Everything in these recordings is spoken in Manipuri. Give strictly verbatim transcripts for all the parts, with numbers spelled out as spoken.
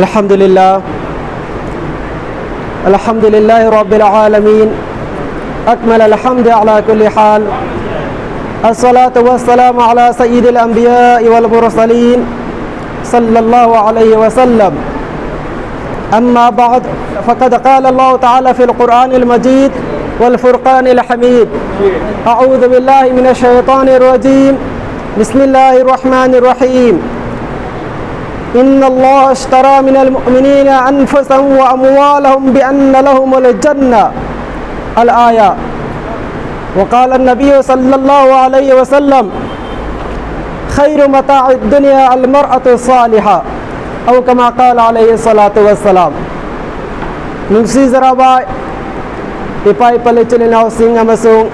الحمد لله. الحمد لله رب العالمين. أكمل الحمد على كل حال. الصلاة والسلام على سيد الأنبياء والمرسلين صلى الله عليه وسلم. أما بعد، فقد قال الله تعالى في القرآن المجيد والفرقان الحميد: أعوذ بالله من الشيطان الرجيم. بسم الله الرحمن الرحيم. إن الله اشترى من المؤمنين أنفسهم وأموالهم بأن لهم الجنة. الآية. وقال النبي صلى الله عليه وسلم: خير متاع الدنيا المرأة الصالحة، أو كما قال عليه الصلاة والسلام. ꯅꯨꯡꯁꯤꯖꯔꯕ ꯏꯄꯥ ꯏꯄꯥ ꯏꯆꯤꯜ ꯏꯅꯥꯎꯁꯤꯡ ꯑꯃꯁꯨꯡ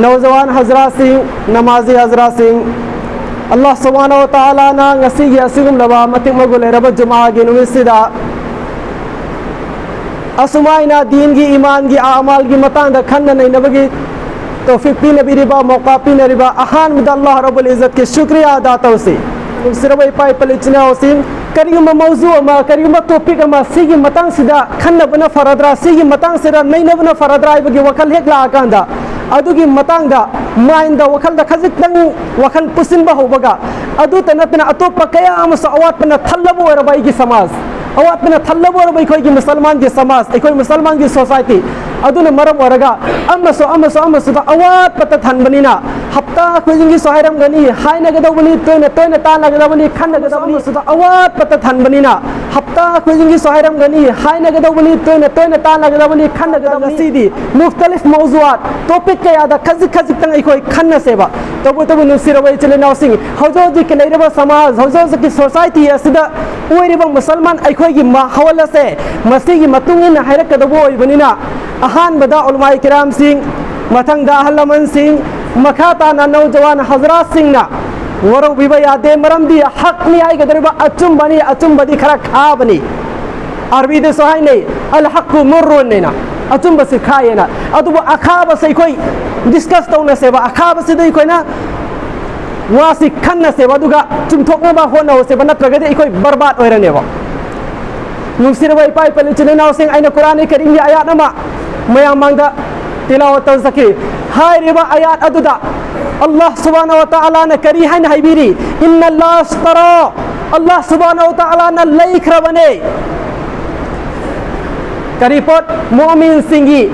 ꯅꯧꯖꯋꯥꯟ ꯍꯖꯔꯥꯁꯤꯡ, ꯅꯃꯥꯖꯤ ꯍꯖꯔꯥꯁꯤꯡ, ꯑꯜꯂꯥꯍ ꯁꯨꯕꯍꯥꯅꯍꯨ ꯋ ꯇꯥꯂꯥꯅ ꯉꯁꯤꯒꯤ ꯑꯁꯤꯒꯨꯝꯂꯕ ꯃꯇꯤꯛ ꯃꯒꯨꯟ ꯂꯩꯔꯕ ꯖꯨꯃꯥꯒꯤ ꯅꯨꯃꯤꯠꯁꯤꯗ ꯑꯁꯨꯃꯥꯏꯅ ꯗꯤꯟꯒꯤ, ꯏꯃꯥꯟꯒꯤ, ꯑꯃꯥꯜꯒꯤ ꯃꯇꯥꯡꯗ ꯈꯟꯅ ꯅꯩꯅꯕꯒꯤ ꯇꯧꯐꯤꯛ ꯄꯤꯅꯕꯤꯔꯤꯕ, ꯃꯧꯀꯥ ꯄꯤꯅꯔꯤꯕ ꯑꯍꯥꯟꯕꯗ ꯑꯜꯂꯥꯍ ꯔꯕꯨꯜ ꯏꯖꯠꯀꯤ ꯁꯨꯀ꯭ꯔꯤꯌꯥ ꯑꯗꯥ ꯇꯧꯁꯤ꯫ ꯅꯨꯡꯁꯤꯔꯕ ꯏꯄꯥ ꯏꯄꯥ ꯏꯆꯤꯟ ꯏꯅꯥꯎꯁꯤꯡ, ꯀꯔꯤꯒꯨꯝꯕ ꯃꯧꯖꯨ ꯑꯃ, ꯀꯔꯤꯒꯨꯝꯕ ꯇꯣꯄꯤꯛ ꯑꯃ ꯁꯤꯒꯤ ꯃꯇꯥꯡꯁꯤꯗ ꯈꯟꯅꯕꯅ ꯐꯔꯗ꯭ꯔꯥ, ꯁꯤꯒꯤ ꯃꯇꯥꯡꯁꯤꯗ ꯅꯩꯅꯕꯅ ꯐꯔꯗ꯭ꯔꯥ ꯍꯥꯏꯕꯒꯤ ꯋꯥꯈꯜ ꯍꯦꯛ ꯂꯥꯛꯑꯀꯥꯟꯗ, ꯑꯗꯨꯒꯤ ꯃꯇꯥꯡꯗ ꯃꯥꯏꯟꯗ, ꯋꯥꯈꯜꯗ ꯈꯖꯤꯛꯇꯪ ꯋꯥꯈꯜ ꯄꯨꯁꯤꯟꯕ ꯍꯧꯕꯒ, ꯑꯗꯨꯇ ꯅꯠꯇꯅ ꯑꯇꯣꯞꯄ ꯀꯌꯥ ꯑꯃꯁꯨ ꯑꯋꯥꯠꯄꯅ ꯊꯜꯂꯕ ꯑꯣꯏꯔꯕ ꯑꯩꯒꯤ ꯁꯃꯥꯖ, ꯑꯋꯥꯠꯄꯅ ꯊꯜꯂꯕ ꯑꯣꯏꯔꯕ ꯑꯩꯈꯣꯏꯒꯤ ꯃꯨꯁꯜꯃꯥꯟꯒꯤ ꯁꯃꯥꯖ, ꯑꯩꯈꯣꯏ ꯃꯨꯁꯜꯃꯥꯟꯒꯤ ꯁꯣꯁꯥꯏꯇꯤ, ꯑꯗꯨꯅ ꯃꯔꯝ ꯑꯣꯏꯔꯒ ꯑꯃꯁꯨ ꯑꯃꯁꯨ ꯑꯃꯁꯨꯗ ꯑꯋꯥꯠꯄꯇ ꯊꯟꯕꯅꯤꯅ, ꯍꯞꯇꯥ ꯈꯨꯗꯤꯡꯒꯤꯁꯨ ꯍꯥꯏꯔꯝꯒꯅꯤ, ꯍꯥꯏꯅꯒꯗꯧꯕꯅꯤ, ꯇꯣꯏꯅ ꯇꯣꯏꯅ ꯇꯥꯟꯅꯒꯗꯕꯅꯤ, ꯈꯟꯅꯒꯗꯕꯅꯤ, ꯑꯃꯁꯨꯗ ꯑꯋꯥꯠꯄꯇ ꯊꯟꯕꯅꯤꯅ, ꯍꯞꯇꯥ ꯈꯨꯗꯤꯡꯒꯤꯁꯨ ꯍꯥꯏꯔꯝꯒꯅꯤ, ꯍꯥꯏꯅꯒꯗꯧꯕꯅꯤ, ꯇꯣꯏꯅ ꯇꯣꯏꯅ ꯇꯥꯟꯅꯒꯗꯕꯅꯤ, ꯈꯟꯅꯒꯗꯕꯅꯤ꯫ ꯉꯁꯤꯗꯤ ꯃꯨꯈꯇꯂꯤꯐ ꯃꯧꯖꯨꯑꯥꯠ, ꯇꯣꯄꯤꯛ ꯀꯌꯥꯗ ꯈꯖꯤꯛ ꯈꯖꯤꯛꯇꯪ ꯑꯩꯈꯣꯏ ꯈꯟꯅꯁꯦꯕ꯫ ꯇꯧꯕꯇꯕꯨ ꯅꯨꯡꯁꯤꯔꯕ ꯏꯆꯤꯜ ꯏꯅꯥꯎꯁꯤꯡ, ꯍꯧꯖꯤꯛ ꯍꯧꯖꯤꯛꯀꯤ ꯂꯩꯔꯤꯕ ꯁꯃꯥꯖ, ꯍꯧꯖꯤꯛ ꯍꯧꯖꯤꯛꯀꯤ ꯁꯣꯁꯥꯏꯇꯤ ꯑꯁꯤꯗ ꯑꯣꯏꯔꯤꯕ ꯃꯨꯁꯜꯃꯥꯟ ꯑꯩꯈꯣꯏꯒꯤ ꯃꯥꯍꯧꯜ ꯑꯁꯦ ꯃꯁꯤꯒꯤ ꯃꯇꯨꯡ ꯏꯟꯅ ꯍꯥꯏꯔꯛꯀꯗꯕ ꯑꯣꯏꯕꯅꯤꯅ, ꯑꯍꯥꯟꯕꯗ ꯎꯂꯃꯥꯏ ꯀꯤꯔꯥꯝꯁꯤꯡ, ꯃꯊꯪꯗ ꯑꯍꯜ ꯂꯃꯟꯁꯤꯡ, ꯃꯈꯥ ꯇꯥꯅ ꯅꯧꯖꯋꯥꯟ ꯍꯖꯔꯥꯠꯁꯤꯡꯅ ꯋꯥꯔꯧꯕꯤꯕ ꯌꯥꯗꯦ, ꯃꯔꯝꯗꯤ ꯍꯛꯅꯤ ꯍꯥꯏꯒꯗꯧꯔꯤꯕ ꯑꯆꯨꯝꯕꯅꯤ, ꯑꯆꯨꯝꯕꯗꯤ ꯈꯔ ꯈꯥꯕꯅꯤ꯫ ꯑꯔꯕꯤꯗꯁꯨ ꯍꯥꯏꯅꯩ, "ꯑꯜ ꯍꯛꯀꯨ ꯃꯨꯔꯔꯨꯟ" ꯍꯥꯏꯅ, ꯑꯆꯨꯝꯕꯁꯤ ꯈꯥꯏꯌꯦꯅ꯫ ꯑꯗꯨꯕꯨ ꯑꯈꯥꯕꯁꯦ ꯑꯩꯈꯣꯏ ꯗꯤꯁꯀꯁ ꯇꯧꯅꯁꯦꯕ꯫ ꯑꯈꯥꯕꯁꯤꯗ ꯑꯩꯈꯣꯏꯅ ꯋꯥꯁꯤ ꯈꯟꯅꯁꯦꯕ, ꯑꯗꯨꯒ ꯆꯨꯝꯊꯣꯛꯅꯕ ꯍꯣꯠꯅꯍꯧꯁꯦꯕ, ꯅꯠꯇ꯭ꯔꯒꯗꯤ ꯑꯩꯈꯣꯏ ꯕꯔꯕꯥꯗ ꯑꯣꯏꯔꯅꯦꯕ꯫ ꯅꯨꯡꯁꯤꯔꯕ ꯏꯄꯥ ꯏꯄꯜ ꯏꯆꯤꯜ ꯏꯅꯥꯎꯁꯤꯡ, ꯑꯩꯅ ꯀꯨꯔꯥꯟꯒꯤ ꯀꯔꯤꯝꯒꯤ ꯑꯌꯥꯠ ꯑꯃ ꯃꯌꯥꯝ ꯃꯥꯡꯗ ꯇꯤꯂꯥꯋꯠ ꯇꯧꯖꯈꯤ꯫ ꯍꯥꯏꯔꯤꯕ ꯑꯌꯥꯠ ꯑꯗꯨꯗ ꯑꯜꯂꯥꯍ ꯁꯨꯕꯍꯥꯅꯍꯨ ꯋ ꯇꯥꯂꯥꯅ ꯀꯔꯤ ꯍꯥꯏꯅ ꯍꯥꯏꯕꯤꯔꯤ? "ꯏꯟꯅ ꯑꯜꯂꯥꯍ ꯑꯁꯇꯔꯥ", ꯑꯜꯂꯥꯍ ꯁꯨꯕꯍꯥꯅꯍꯨ ꯋ ꯇꯥꯂꯥꯅ ꯂꯩꯈ꯭ꯔꯕꯅꯦ꯫ ꯀꯔꯤ ꯄꯣꯠ? ꯃꯨꯑꯃꯤꯟꯁꯤꯡꯒꯤ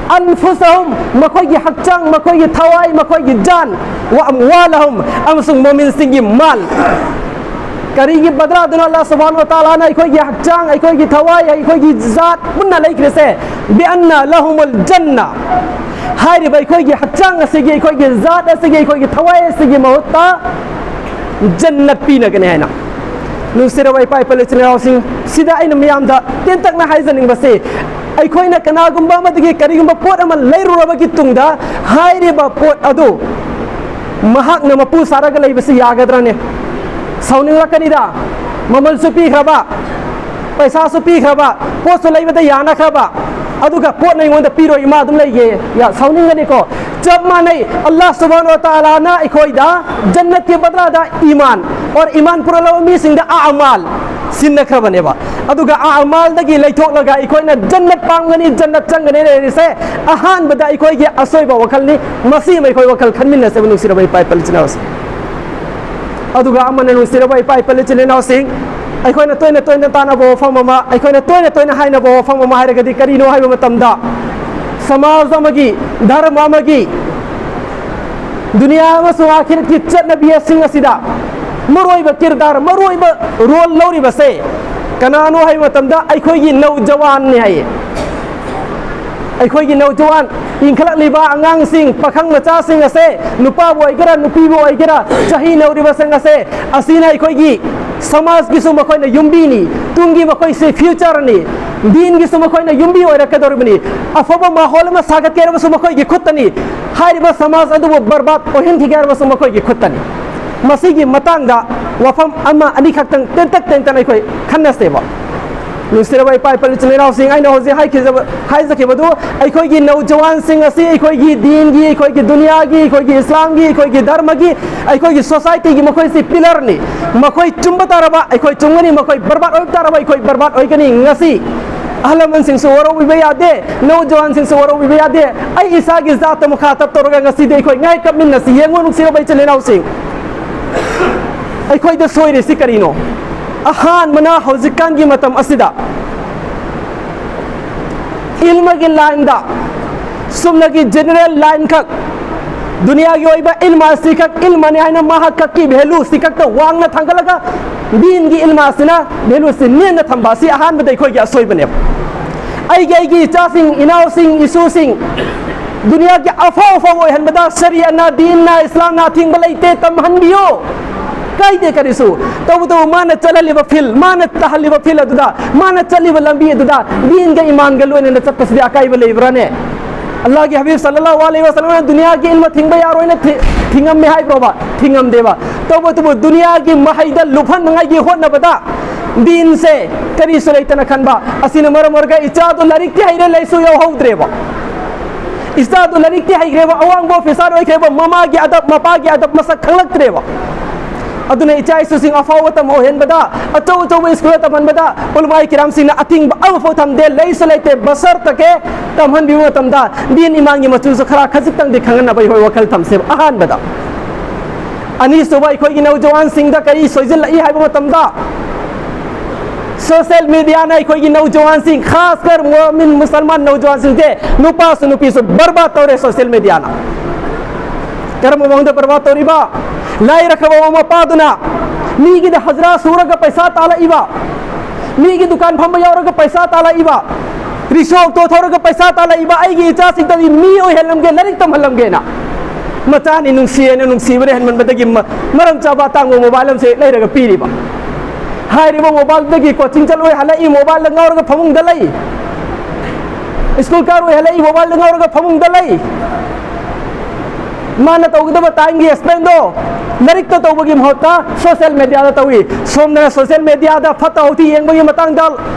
"ꯑꯟꯐꯨꯁꯍꯨꯝ", ꯃꯈꯣꯏꯒꯤ ꯍꯛꯆꯥꯡ, ꯃꯈꯣꯏꯒꯤ ꯊꯋꯥꯏ, ꯃꯈꯣꯏꯒꯤ ꯖꯥꯟ, "ꯋ ꯑꯝꯋꯥꯂꯍꯨꯝ", ꯑꯃꯁꯨꯡ ꯃꯨꯑꯃꯤꯟꯁꯤꯡꯒꯤ ꯃꯥꯜ꯫ ꯀꯔꯤꯒꯤ ꯕꯗꯂꯥꯗꯅꯣ ꯑꯜꯂꯥꯍ ꯁꯨꯕꯍꯥꯅꯍꯨ ꯋ ꯇꯥꯂꯥꯅ ꯑꯩꯈꯣꯏꯒꯤ ꯍꯛꯆꯥꯡ, ꯑꯩꯈꯣꯏꯒꯤ ꯊꯋꯥꯏ, ꯑꯩꯈꯣꯏꯒꯤ ꯖꯥꯠ ꯄꯨꯟꯅ ꯂꯩꯈ꯭ꯔꯤꯁꯦ? "ꯕꯤꯑꯟꯅ ꯂꯍꯨꯃꯨꯜ ꯖꯟꯅ", ꯍꯥꯏꯔꯤꯕ ꯑꯩꯈꯣꯏꯒꯤ ꯍꯛꯆꯥꯡ ꯑꯁꯤꯒꯤ, ꯑꯩꯈꯣꯏꯒꯤ ꯖꯥꯠ ꯑꯁꯤꯒꯤ, ꯑꯩꯈꯣꯏꯒꯤ ꯊꯋꯥꯏ ꯑꯁꯤꯒꯤ ꯃꯍꯨꯠꯇ ꯖꯟꯅꯠ ꯄꯤꯅꯒꯅꯤ ꯍꯥꯏꯅ꯫ ꯅꯨꯡꯁꯤꯔꯕ ꯏꯄꯥ ꯏꯄꯜ ꯏꯆꯤꯜ ꯏꯅꯥꯎꯁꯤꯡ, ꯁꯤꯗ ꯑꯩꯅ ꯃꯤꯌꯥꯝꯗ ꯇꯦꯟꯇꯛꯅ ꯍꯥꯏꯖꯅꯤꯡꯕꯁꯤ, ꯑꯩꯈꯣꯏꯅ ꯀꯅꯥꯒꯨꯝꯕ ꯑꯃꯗꯒꯤ ꯀꯔꯤꯒꯨꯝꯕ ꯄꯣꯠ ꯑꯃ ꯂꯩꯔꯨꯔꯕꯒꯤ ꯇꯨꯡꯗ ꯍꯥꯏꯔꯤꯕ ꯄꯣꯠ ꯑꯗꯨ ꯃꯍꯥꯛꯅ ꯃꯄꯨ ꯁꯥꯔꯒ ꯂꯩꯕꯁꯤ ꯌꯥꯒꯗ꯭ꯔꯅꯦ? ꯁꯥꯎꯅꯤꯡꯂꯛꯀꯅꯤꯗ꯫ ꯃꯃꯜꯁꯨ ꯄꯤꯈ꯭ꯔꯕ, ꯄꯩꯁꯥꯁꯨ ꯄꯤꯈ꯭ꯔꯕ, ꯄꯣꯠꯁꯨ ꯂꯩꯕꯗ ꯌꯥꯅꯈ꯭ꯔꯕ, ꯑꯗꯨꯒ ꯄꯣꯠꯅ ꯑꯩꯉꯣꯟꯗ ꯄꯤꯔꯣꯏ, ꯏꯃꯥ ꯑꯗꯨꯝ ꯂꯩꯒꯦ꯫ ꯌꯥ, ꯁꯥꯎꯅꯤꯡꯒꯅꯤꯀꯣ꯫ ꯆꯞ ꯃꯥꯟꯅꯩ, ꯑꯜꯂꯥꯍ ꯁꯨꯕꯍꯥꯅꯍꯨ ꯋ ꯇꯥꯂꯥꯅ ꯑꯩꯈꯣꯏꯗ ꯖꯟꯅꯠꯀꯤ ꯕꯗꯂꯥꯗ ꯏꯃꯥꯟ, ꯑꯣꯔ ꯏꯃꯥꯟ ꯄꯨꯔꯛꯂꯕ ꯃꯤꯁꯤꯡꯗ ꯑ ꯑꯃꯥꯜ ꯁꯤꯟꯅꯈ꯭ꯔꯕꯅꯦꯕ꯫ ꯑꯗꯨꯒ ꯑ ꯑꯃꯥꯜꯗꯒꯤ ꯂꯩꯊꯣꯛꯂꯒ ꯑꯩꯈꯣꯏꯅ ꯖꯟꯅꯠ ꯄꯥꯝꯒꯅꯤ, ꯖꯟꯅꯠ ꯆꯪꯒꯅꯤ ꯂꯩꯔꯤꯁꯦ, ꯑꯍꯥꯟꯕꯗ ꯑꯩꯈꯣꯏꯒꯤ ꯑꯁꯣꯏꯕ ꯋꯥꯈꯜꯅꯤ꯫ ꯃꯁꯤ ꯑꯃ ꯑꯩꯈꯣꯏ ꯋꯥꯈꯜ ꯈꯟꯃꯤꯟꯅꯁꯦꯕ, ꯅꯨꯡꯁꯤꯔꯕ ꯏꯄꯥ ꯏꯄꯜ ꯏꯆꯤꯟ ꯏꯅꯥꯎꯁꯤꯡ꯫ ꯑꯗꯨꯒ ꯑꯃꯅ, ꯅꯨꯡꯁꯤꯔꯕ ꯏꯄꯥ ꯏꯄꯜ ꯏꯆꯤꯜ ꯏꯅꯥꯎꯁꯤꯡ, ꯑꯩꯈꯣꯏꯅ ꯇꯣꯏꯅ ꯇꯣꯏꯅ ꯇꯥꯟꯅꯕ ꯋꯥꯐꯝ ꯑꯃ, ꯑꯩꯈꯣꯏꯅ ꯇꯣꯏꯅ ꯇꯣꯏꯅ ꯍꯥꯏꯅꯕ ꯋꯥꯐꯝ ꯑꯃ ꯍꯥꯏꯔꯒꯗꯤ ꯀꯔꯤꯅꯣ ꯍꯥꯏꯕ ꯃꯇꯝꯗ, ꯁꯃꯥꯖ ꯑꯃꯒꯤ, ꯙꯔꯃ ꯑꯃꯒꯤ, ꯗꯨꯅꯤꯌꯥ ꯑꯃꯁꯨꯡ ꯑꯥꯈꯤꯔꯠꯀꯤ ꯆꯠꯅꯕꯤ ꯑꯁꯤꯡ ꯑꯁꯤꯗ ꯃꯔꯨꯑꯣꯏꯕ ꯀꯤꯔꯗꯥꯔ, ꯃꯔꯨꯑꯣꯏꯕ ꯔꯣꯜ ꯂꯧꯔꯤꯕꯁꯦ ꯀꯅꯥꯅꯣ ꯍꯥꯏꯕ ꯃꯇꯝꯗ ꯑꯩꯈꯣꯏꯒꯤ ꯅꯧꯖꯋꯥꯟꯅꯤ ꯍꯥꯏꯌꯦ꯫ ꯑꯩꯈꯣꯏꯒꯤ ꯅꯧꯖꯋꯥꯟ, ꯏꯟꯈꯠꯂꯛꯂꯤꯕ ꯑꯉꯥꯡꯁꯤꯡ, ꯄꯥꯈꯪ ꯃꯆꯥꯁꯤꯡ ꯑꯁꯦ, ꯅꯨꯄꯥꯕꯨ ꯑꯣꯏꯒꯦꯔꯥ, ꯅꯨꯄꯤꯕꯨ ꯑꯣꯏꯒꯦꯔꯥ, ꯆꯍꯤ ꯅꯧꯔꯤꯕꯁꯤꯡ ꯑꯁꯦ, ꯑꯁꯤꯅ ꯑꯩꯈꯣꯏꯒꯤ ꯁꯃꯥꯖꯀꯤꯁꯨ ꯃꯈꯣꯏꯅ ꯌꯨꯝꯕꯤꯅꯤ, ꯇꯨꯡꯒꯤ ꯃꯈꯣꯏꯁꯦ ꯐ꯭ꯌꯨꯆꯔꯅꯤ, ꯗꯤꯟꯒꯤꯁꯨ ꯃꯈꯣꯏꯅ ꯌꯨꯝꯕꯤ ꯑꯣꯏꯔꯛꯀꯗꯧꯔꯤꯕꯅꯤ꯫ ꯑꯐꯕ ꯃꯥꯍꯣꯜ ꯑꯃ ꯁꯥꯒꯠꯀꯦ ꯍꯥꯏꯔꯕꯁꯨ ꯃꯈꯣꯏꯒꯤ ꯈꯨꯠꯇꯅꯤ, ꯍꯥꯏꯔꯤꯕ ꯁꯃꯥꯖ ꯑꯗꯨꯕꯨ ꯕꯔꯕꯥꯗ ꯑꯣꯏꯍꯟꯈꯤꯒꯦ ꯍꯥꯏꯔꯕꯁꯨ ꯃꯈꯣꯏꯒꯤ ꯈꯨꯠꯇꯅꯤ꯫ ꯃꯁꯤꯒꯤ ꯃꯇꯥꯡꯗ ꯋꯥꯐꯝ ꯑꯃ ꯑꯅꯤꯈꯛꯇꯪ ꯇꯦꯟꯇꯛ ꯇꯦꯟꯇꯛꯅ ꯑꯩꯈꯣꯏ ꯈꯟꯅꯁꯦꯕ꯫ ꯅꯨꯡꯁꯤꯔꯕ ꯏꯄꯥ ꯏꯄꯥ ꯏꯆꯤꯟ ꯏꯅꯥꯎꯁꯤꯡ, ꯑꯩꯅ ꯍꯧꯖꯤꯛ ꯍꯥꯏꯈꯤꯖꯕ, ꯍꯥꯏꯖꯈꯤꯕꯗꯨ ꯑꯩꯈꯣꯏꯒꯤ ꯅꯧꯖꯋꯥꯟꯁꯤꯡ ꯑꯁꯤ ꯑꯩꯈꯣꯏꯒꯤ ꯗꯤꯟꯒꯤ, ꯑꯩꯈꯣꯏꯒꯤ ꯗꯨꯅꯤꯌꯥꯒꯤ, ꯑꯩꯈꯣꯏꯒꯤ ꯏꯁꯂꯥꯝꯒꯤ, ꯑꯩꯈꯣꯏꯒꯤ ꯙꯔꯃꯒꯤ, ꯑꯩꯈꯣꯏꯒꯤ ꯁꯣꯁꯥꯏꯇꯤꯒꯤ ꯃꯈꯣꯏꯁꯤ ꯄꯤꯂꯔꯅꯤ꯫ ꯃꯈꯣꯏ ꯆꯨꯝꯕ ꯇꯥꯔꯕ ꯑꯩꯈꯣꯏ ꯆꯨꯝꯒꯅꯤ, ꯃꯈꯣꯏ ꯕꯔꯕꯥꯗ ꯑꯣꯏꯕ ꯇꯥꯔꯕ ꯑꯩꯈꯣꯏ ꯕꯔꯕꯥꯗ ꯑꯣꯏꯒꯅꯤ꯫ ꯉꯁꯤ ꯑꯍꯜ ꯂꯃꯟꯁꯤꯡꯁꯨ ꯋꯥꯔꯧꯕꯤꯕ ꯌꯥꯗꯦ, ꯅꯧꯖꯋꯥꯟꯁꯤꯡꯁꯨ ꯋꯥꯔꯧꯕꯤꯕ ꯌꯥꯗꯦ꯫ ꯑꯩ ꯏꯁꯥꯒꯤ ꯖꯥꯠꯇ ꯃꯈꯥ ꯇꯞ ꯇꯧꯔꯒ ꯉꯁꯤꯗꯤ ꯑꯩꯈꯣꯏ ꯉꯥꯏ ꯀꯞꯃꯤꯟꯅꯁꯤ꯫ ꯌꯦꯡꯉꯨ ꯅꯨꯡꯁꯤꯔꯕ ꯏꯆꯤꯜ ꯏꯅꯥꯎꯁꯤꯡ, ꯑꯩꯈꯣꯏꯗ ꯁꯣꯏꯔꯤꯁꯤ ꯀꯔꯤꯅꯣ? ꯑꯍꯥꯟꯕꯅ ꯍꯧꯖꯤꯛꯀꯥꯟꯒꯤ ꯃꯇꯝ ꯑꯁꯤꯗ ꯏꯜꯃꯒꯤ ꯂꯥꯏꯟꯗ ꯆꯨꯝꯅꯒꯤ ꯖꯦꯅꯔꯦꯜ ꯂꯥꯏꯟ ꯈꯛ, ꯗꯨꯅꯤꯌꯥꯒꯤ ꯑꯣꯏꯕ ꯏꯜꯃ ꯑꯁꯤ ꯈꯛ ꯏꯜꯃꯅꯤ ꯍꯥꯏꯅ ꯃꯍꯥꯛ ꯈꯛꯀꯤ ꯚꯦꯂꯨꯁꯤ ꯈꯛꯇ ꯋꯥꯡꯅ ꯊꯥꯡꯒꯠꯂꯒ ꯗꯤꯟꯒꯤ ꯏꯜꯃ ꯑꯁꯤꯅ ꯚꯦꯂꯨꯁꯤ ꯅꯦꯝꯅ ꯊꯝꯕ ꯑꯁꯤ ꯑꯍꯥꯟꯕꯗ ꯑꯩꯈꯣꯏꯒꯤ ꯑꯁꯣꯏꯕꯅꯦꯕ꯫ ꯑꯩꯒꯤ, ꯑꯩꯒꯤ ꯏꯆꯥꯁꯤꯡ, ꯏꯅꯥꯎꯁꯤꯡ, ꯏꯁꯨꯁꯤꯡ, ꯗꯨꯅꯤꯌꯥꯒꯤ ꯑꯐꯥꯎ ꯑꯐꯥꯎꯕ ꯑꯣꯏꯍꯟꯕꯗ ꯁꯔꯤꯌꯠꯅ, ꯗꯤꯟꯅ, ꯏꯁꯂꯥꯝꯅ ꯑꯊꯤꯡꯕ ꯂꯩꯇꯦ, ꯇꯝꯍꯟꯕꯤꯌꯨ꯫ ꯀꯥꯏꯗꯦ ꯀꯔꯤꯁꯨ꯫ ꯇꯧꯕꯇꯕꯨ ꯃꯥꯅ ꯆꯠꯍꯜꯂꯤꯕ ꯐꯤꯜ, ꯃꯥꯅ ꯇꯥꯍꯜꯂꯤꯕ ꯐꯤꯜ ꯑꯗꯨꯗ, ꯃꯥꯅ ꯆꯠꯂꯤꯕ ꯂꯝꯕꯤ ꯑꯗꯨꯗ ꯗꯤꯟꯒ ꯏꯃꯥꯟꯒ ꯂꯣꯏꯅꯅ ꯆꯠꯄꯁꯤꯗꯤ ꯑꯀꯥꯏꯕ ꯂꯩꯕ꯭ꯔꯥꯅꯦ? ꯑꯜꯂꯥꯍꯒꯤ ꯍꯕꯤꯕ ꯁꯜꯂꯜꯂꯥꯍꯨ ꯑꯂꯩꯍꯤ ꯋꯥꯁꯜꯂꯝꯅ ꯗꯨꯅꯤꯌꯥꯒꯤ ꯏꯜꯃ ꯊꯤꯡꯕ ꯌꯥꯔꯣꯏꯅ ꯊꯤ-, ꯊꯤꯡꯉꯝꯃꯦ ꯍꯥꯏꯕ꯭ꯔꯣꯕ? ꯊꯤꯡꯉꯝꯗꯦꯕ꯫ ꯇꯧꯕꯇꯕꯨ ꯗꯨꯅꯤꯌꯥꯒꯤ ꯃꯍꯩꯗ ꯂꯨꯞꯍꯟꯅꯉꯥꯏꯒꯤ ꯍꯣꯠꯅꯕꯗ ꯗꯤꯟꯁꯦ ꯀꯔꯤꯁꯨ ꯂꯩꯇꯅ ꯈꯟꯕ ꯑꯁꯤꯅ ꯃꯔꯝ ꯑꯣꯏꯔꯒ ꯏꯆꯥꯗꯣ ꯂꯥꯏꯔꯤꯛꯇꯤ ꯍꯩꯔꯦ, ꯂꯩꯁꯨ ꯌꯧꯍꯧꯗ꯭ꯔꯦꯕ꯫ ꯏꯆꯥꯗꯣ ꯂꯥꯏꯔꯤꯛꯇꯤ ꯍꯩꯈ꯭ꯔꯦꯕ, ꯑꯋꯥꯡꯕ ꯑꯣꯐꯤꯁꯥꯔ ꯑꯣꯏꯈ꯭ꯔꯦꯕ, ꯃꯃꯥꯒꯤ ꯑꯗꯕ, ꯃꯄꯥꯒꯤ ꯑꯗꯕ ꯃꯁꯛ ꯈꯪꯂꯛꯇ꯭ꯔꯦꯕ꯫ ꯑꯗꯨꯅ ꯏꯆꯥ ꯏꯁꯨꯁꯤꯡ ꯑꯐꯥꯎꯕ ꯇꯝꯍꯧꯍꯟꯕꯗ, ꯑꯆꯧ ꯑꯆꯧꯕ ꯁ꯭ꯀꯨꯜꯗ ꯇꯝꯍꯟꯕꯗ, ꯎꯂꯃꯥꯏ ꯀꯤꯔꯥꯝꯁꯤꯡꯅ ꯑꯊꯤꯡꯕ ꯑꯃꯐꯥꯎ ꯊꯝꯗꯦ, ꯂꯩꯁꯨ ꯂꯩꯇꯦ, ꯕꯁꯔꯇꯀꯦ ꯇꯝꯍꯟꯕꯤꯕ ꯃꯇꯝꯗ ꯗꯤꯟ ꯏꯃꯥꯟꯒꯤ ꯃꯆꯨꯁꯨ ꯈꯔ ꯈꯖꯤꯛꯇꯪꯗꯤ ꯈꯪꯍꯟꯅꯕ ꯑꯩꯈꯣꯏ ꯋꯥꯈꯜ ꯊꯝꯁꯦꯕ꯫ ꯑꯍꯥꯟꯕꯗ꯫ ꯑꯅꯤꯁꯨꯕ, ꯑꯩꯈꯣꯏꯒꯤ ꯅꯧꯖꯋꯥꯟꯁꯤꯡꯗ ꯀꯔꯤ ꯁꯣꯏꯖꯤꯜꯂꯛꯏ ꯍꯥꯏꯕ ꯃꯇꯝꯗ, ꯁꯣꯁꯤꯌꯦꯜ ꯃꯤꯗꯤꯌꯥꯅ ꯑꯩꯈꯣꯏꯒꯤ ꯅꯧꯖꯋꯥꯟꯁꯤꯡ, ꯈꯥꯁ ꯀꯔ ꯃꯣꯃꯤꯟ ꯃꯨꯁꯜꯃꯥꯟ ꯅꯧꯖꯋꯥꯟꯁꯤꯡꯁꯦ, ꯅꯨꯄꯥꯁꯨ ꯅꯨꯄꯤꯁꯨ ꯕꯔꯕꯥꯗ ꯇꯧꯔꯦ ꯁꯣꯁꯤꯌꯦꯜ ꯃꯤꯗꯤꯌꯥꯅ꯫ ꯀꯔꯝꯕ ꯃꯑꯣꯡꯗ ꯕꯔꯕꯥꯗ ꯇꯧꯔꯤꯕ? ꯂꯥꯏꯔꯈ꯭ꯔꯕ ꯃꯃꯥ ꯃꯄꯥꯗꯨꯅ ꯃꯤꯒꯤꯗ ꯍꯖꯔꯥ ꯁꯨꯔꯒ ꯄꯩꯁꯥ ꯇꯥꯜꯂꯛꯏꯕ, ꯃꯤꯒꯤ ꯗꯨꯀꯥꯟ ꯐꯝꯕ ꯌꯥꯎꯔꯒ ꯄꯩꯁꯥ ꯇꯥꯜꯂꯛꯏꯕ, ꯔꯤꯛꯁꯣ ꯑꯣꯛꯇꯣ ꯊꯧꯔꯒ ꯄꯩꯁꯥ ꯇꯥꯜꯂꯛꯏꯕ, ꯑꯩꯒꯤ ꯏꯆꯥꯁꯤꯡꯗꯗꯤ ꯃꯤ ꯑꯣꯏꯍꯜꯂꯝꯒꯦ, ꯂꯥꯏꯔꯤꯛ ꯇꯝꯍꯜꯂꯝꯒꯦꯅ꯫ ꯃꯆꯥꯅꯤ ꯅꯨꯡꯁꯤꯌꯦꯅ ꯅꯨꯡꯁꯤꯕꯅ ꯍꯦꯟꯃꯟꯕꯗꯒꯤ ꯃ-, ꯃꯔꯝ ꯆꯥꯕ ꯑꯇꯥꯡꯕ ꯃꯣꯕꯥꯏꯜ ꯑꯃꯁꯦ ꯂꯩꯔꯒ ꯄꯤꯔꯤꯕ꯫ ꯍꯥꯏꯔꯤꯕ ꯃꯣꯕꯥꯏꯜꯗꯒꯤ ꯀꯣꯆꯤꯡ ꯆꯠꯂꯣꯏ ꯍꯜꯂꯛꯏ, ꯃꯣꯕꯥꯏꯜꯗ ꯉꯥꯎꯔꯒ ꯐꯃꯨꯡꯗ ꯂꯩ꯫ ꯁ꯭ꯀꯨꯜ ꯀꯥꯔꯣꯏ ꯍꯜꯂꯛꯏ, ꯃꯣꯕꯥꯏꯜꯗ ꯉꯥꯎꯔꯒ ꯐꯃꯨꯡꯗ ꯂꯩ꯫ ꯃꯥꯅ ꯇꯧꯒꯗꯕ ꯇꯥꯏꯝꯒꯤ ꯁ꯭ꯄꯦꯟꯗꯣ ꯂꯥꯏꯔꯤꯛꯇ ꯇꯧꯕꯒꯤ ꯃꯍꯨꯠꯇ ꯁꯣꯁꯤꯌꯦꯜ ꯃꯤꯗꯤꯌꯥꯗ ꯇꯧꯏ꯫ ꯁꯣꯝꯗꯅ ꯁꯣꯁꯤꯌꯦꯜ ꯃꯤꯗꯤꯌꯥꯗ ꯐꯠꯇ ꯍꯥꯎꯊꯤ ꯌꯦꯡꯕꯒꯤ ꯃꯇꯥꯡꯗ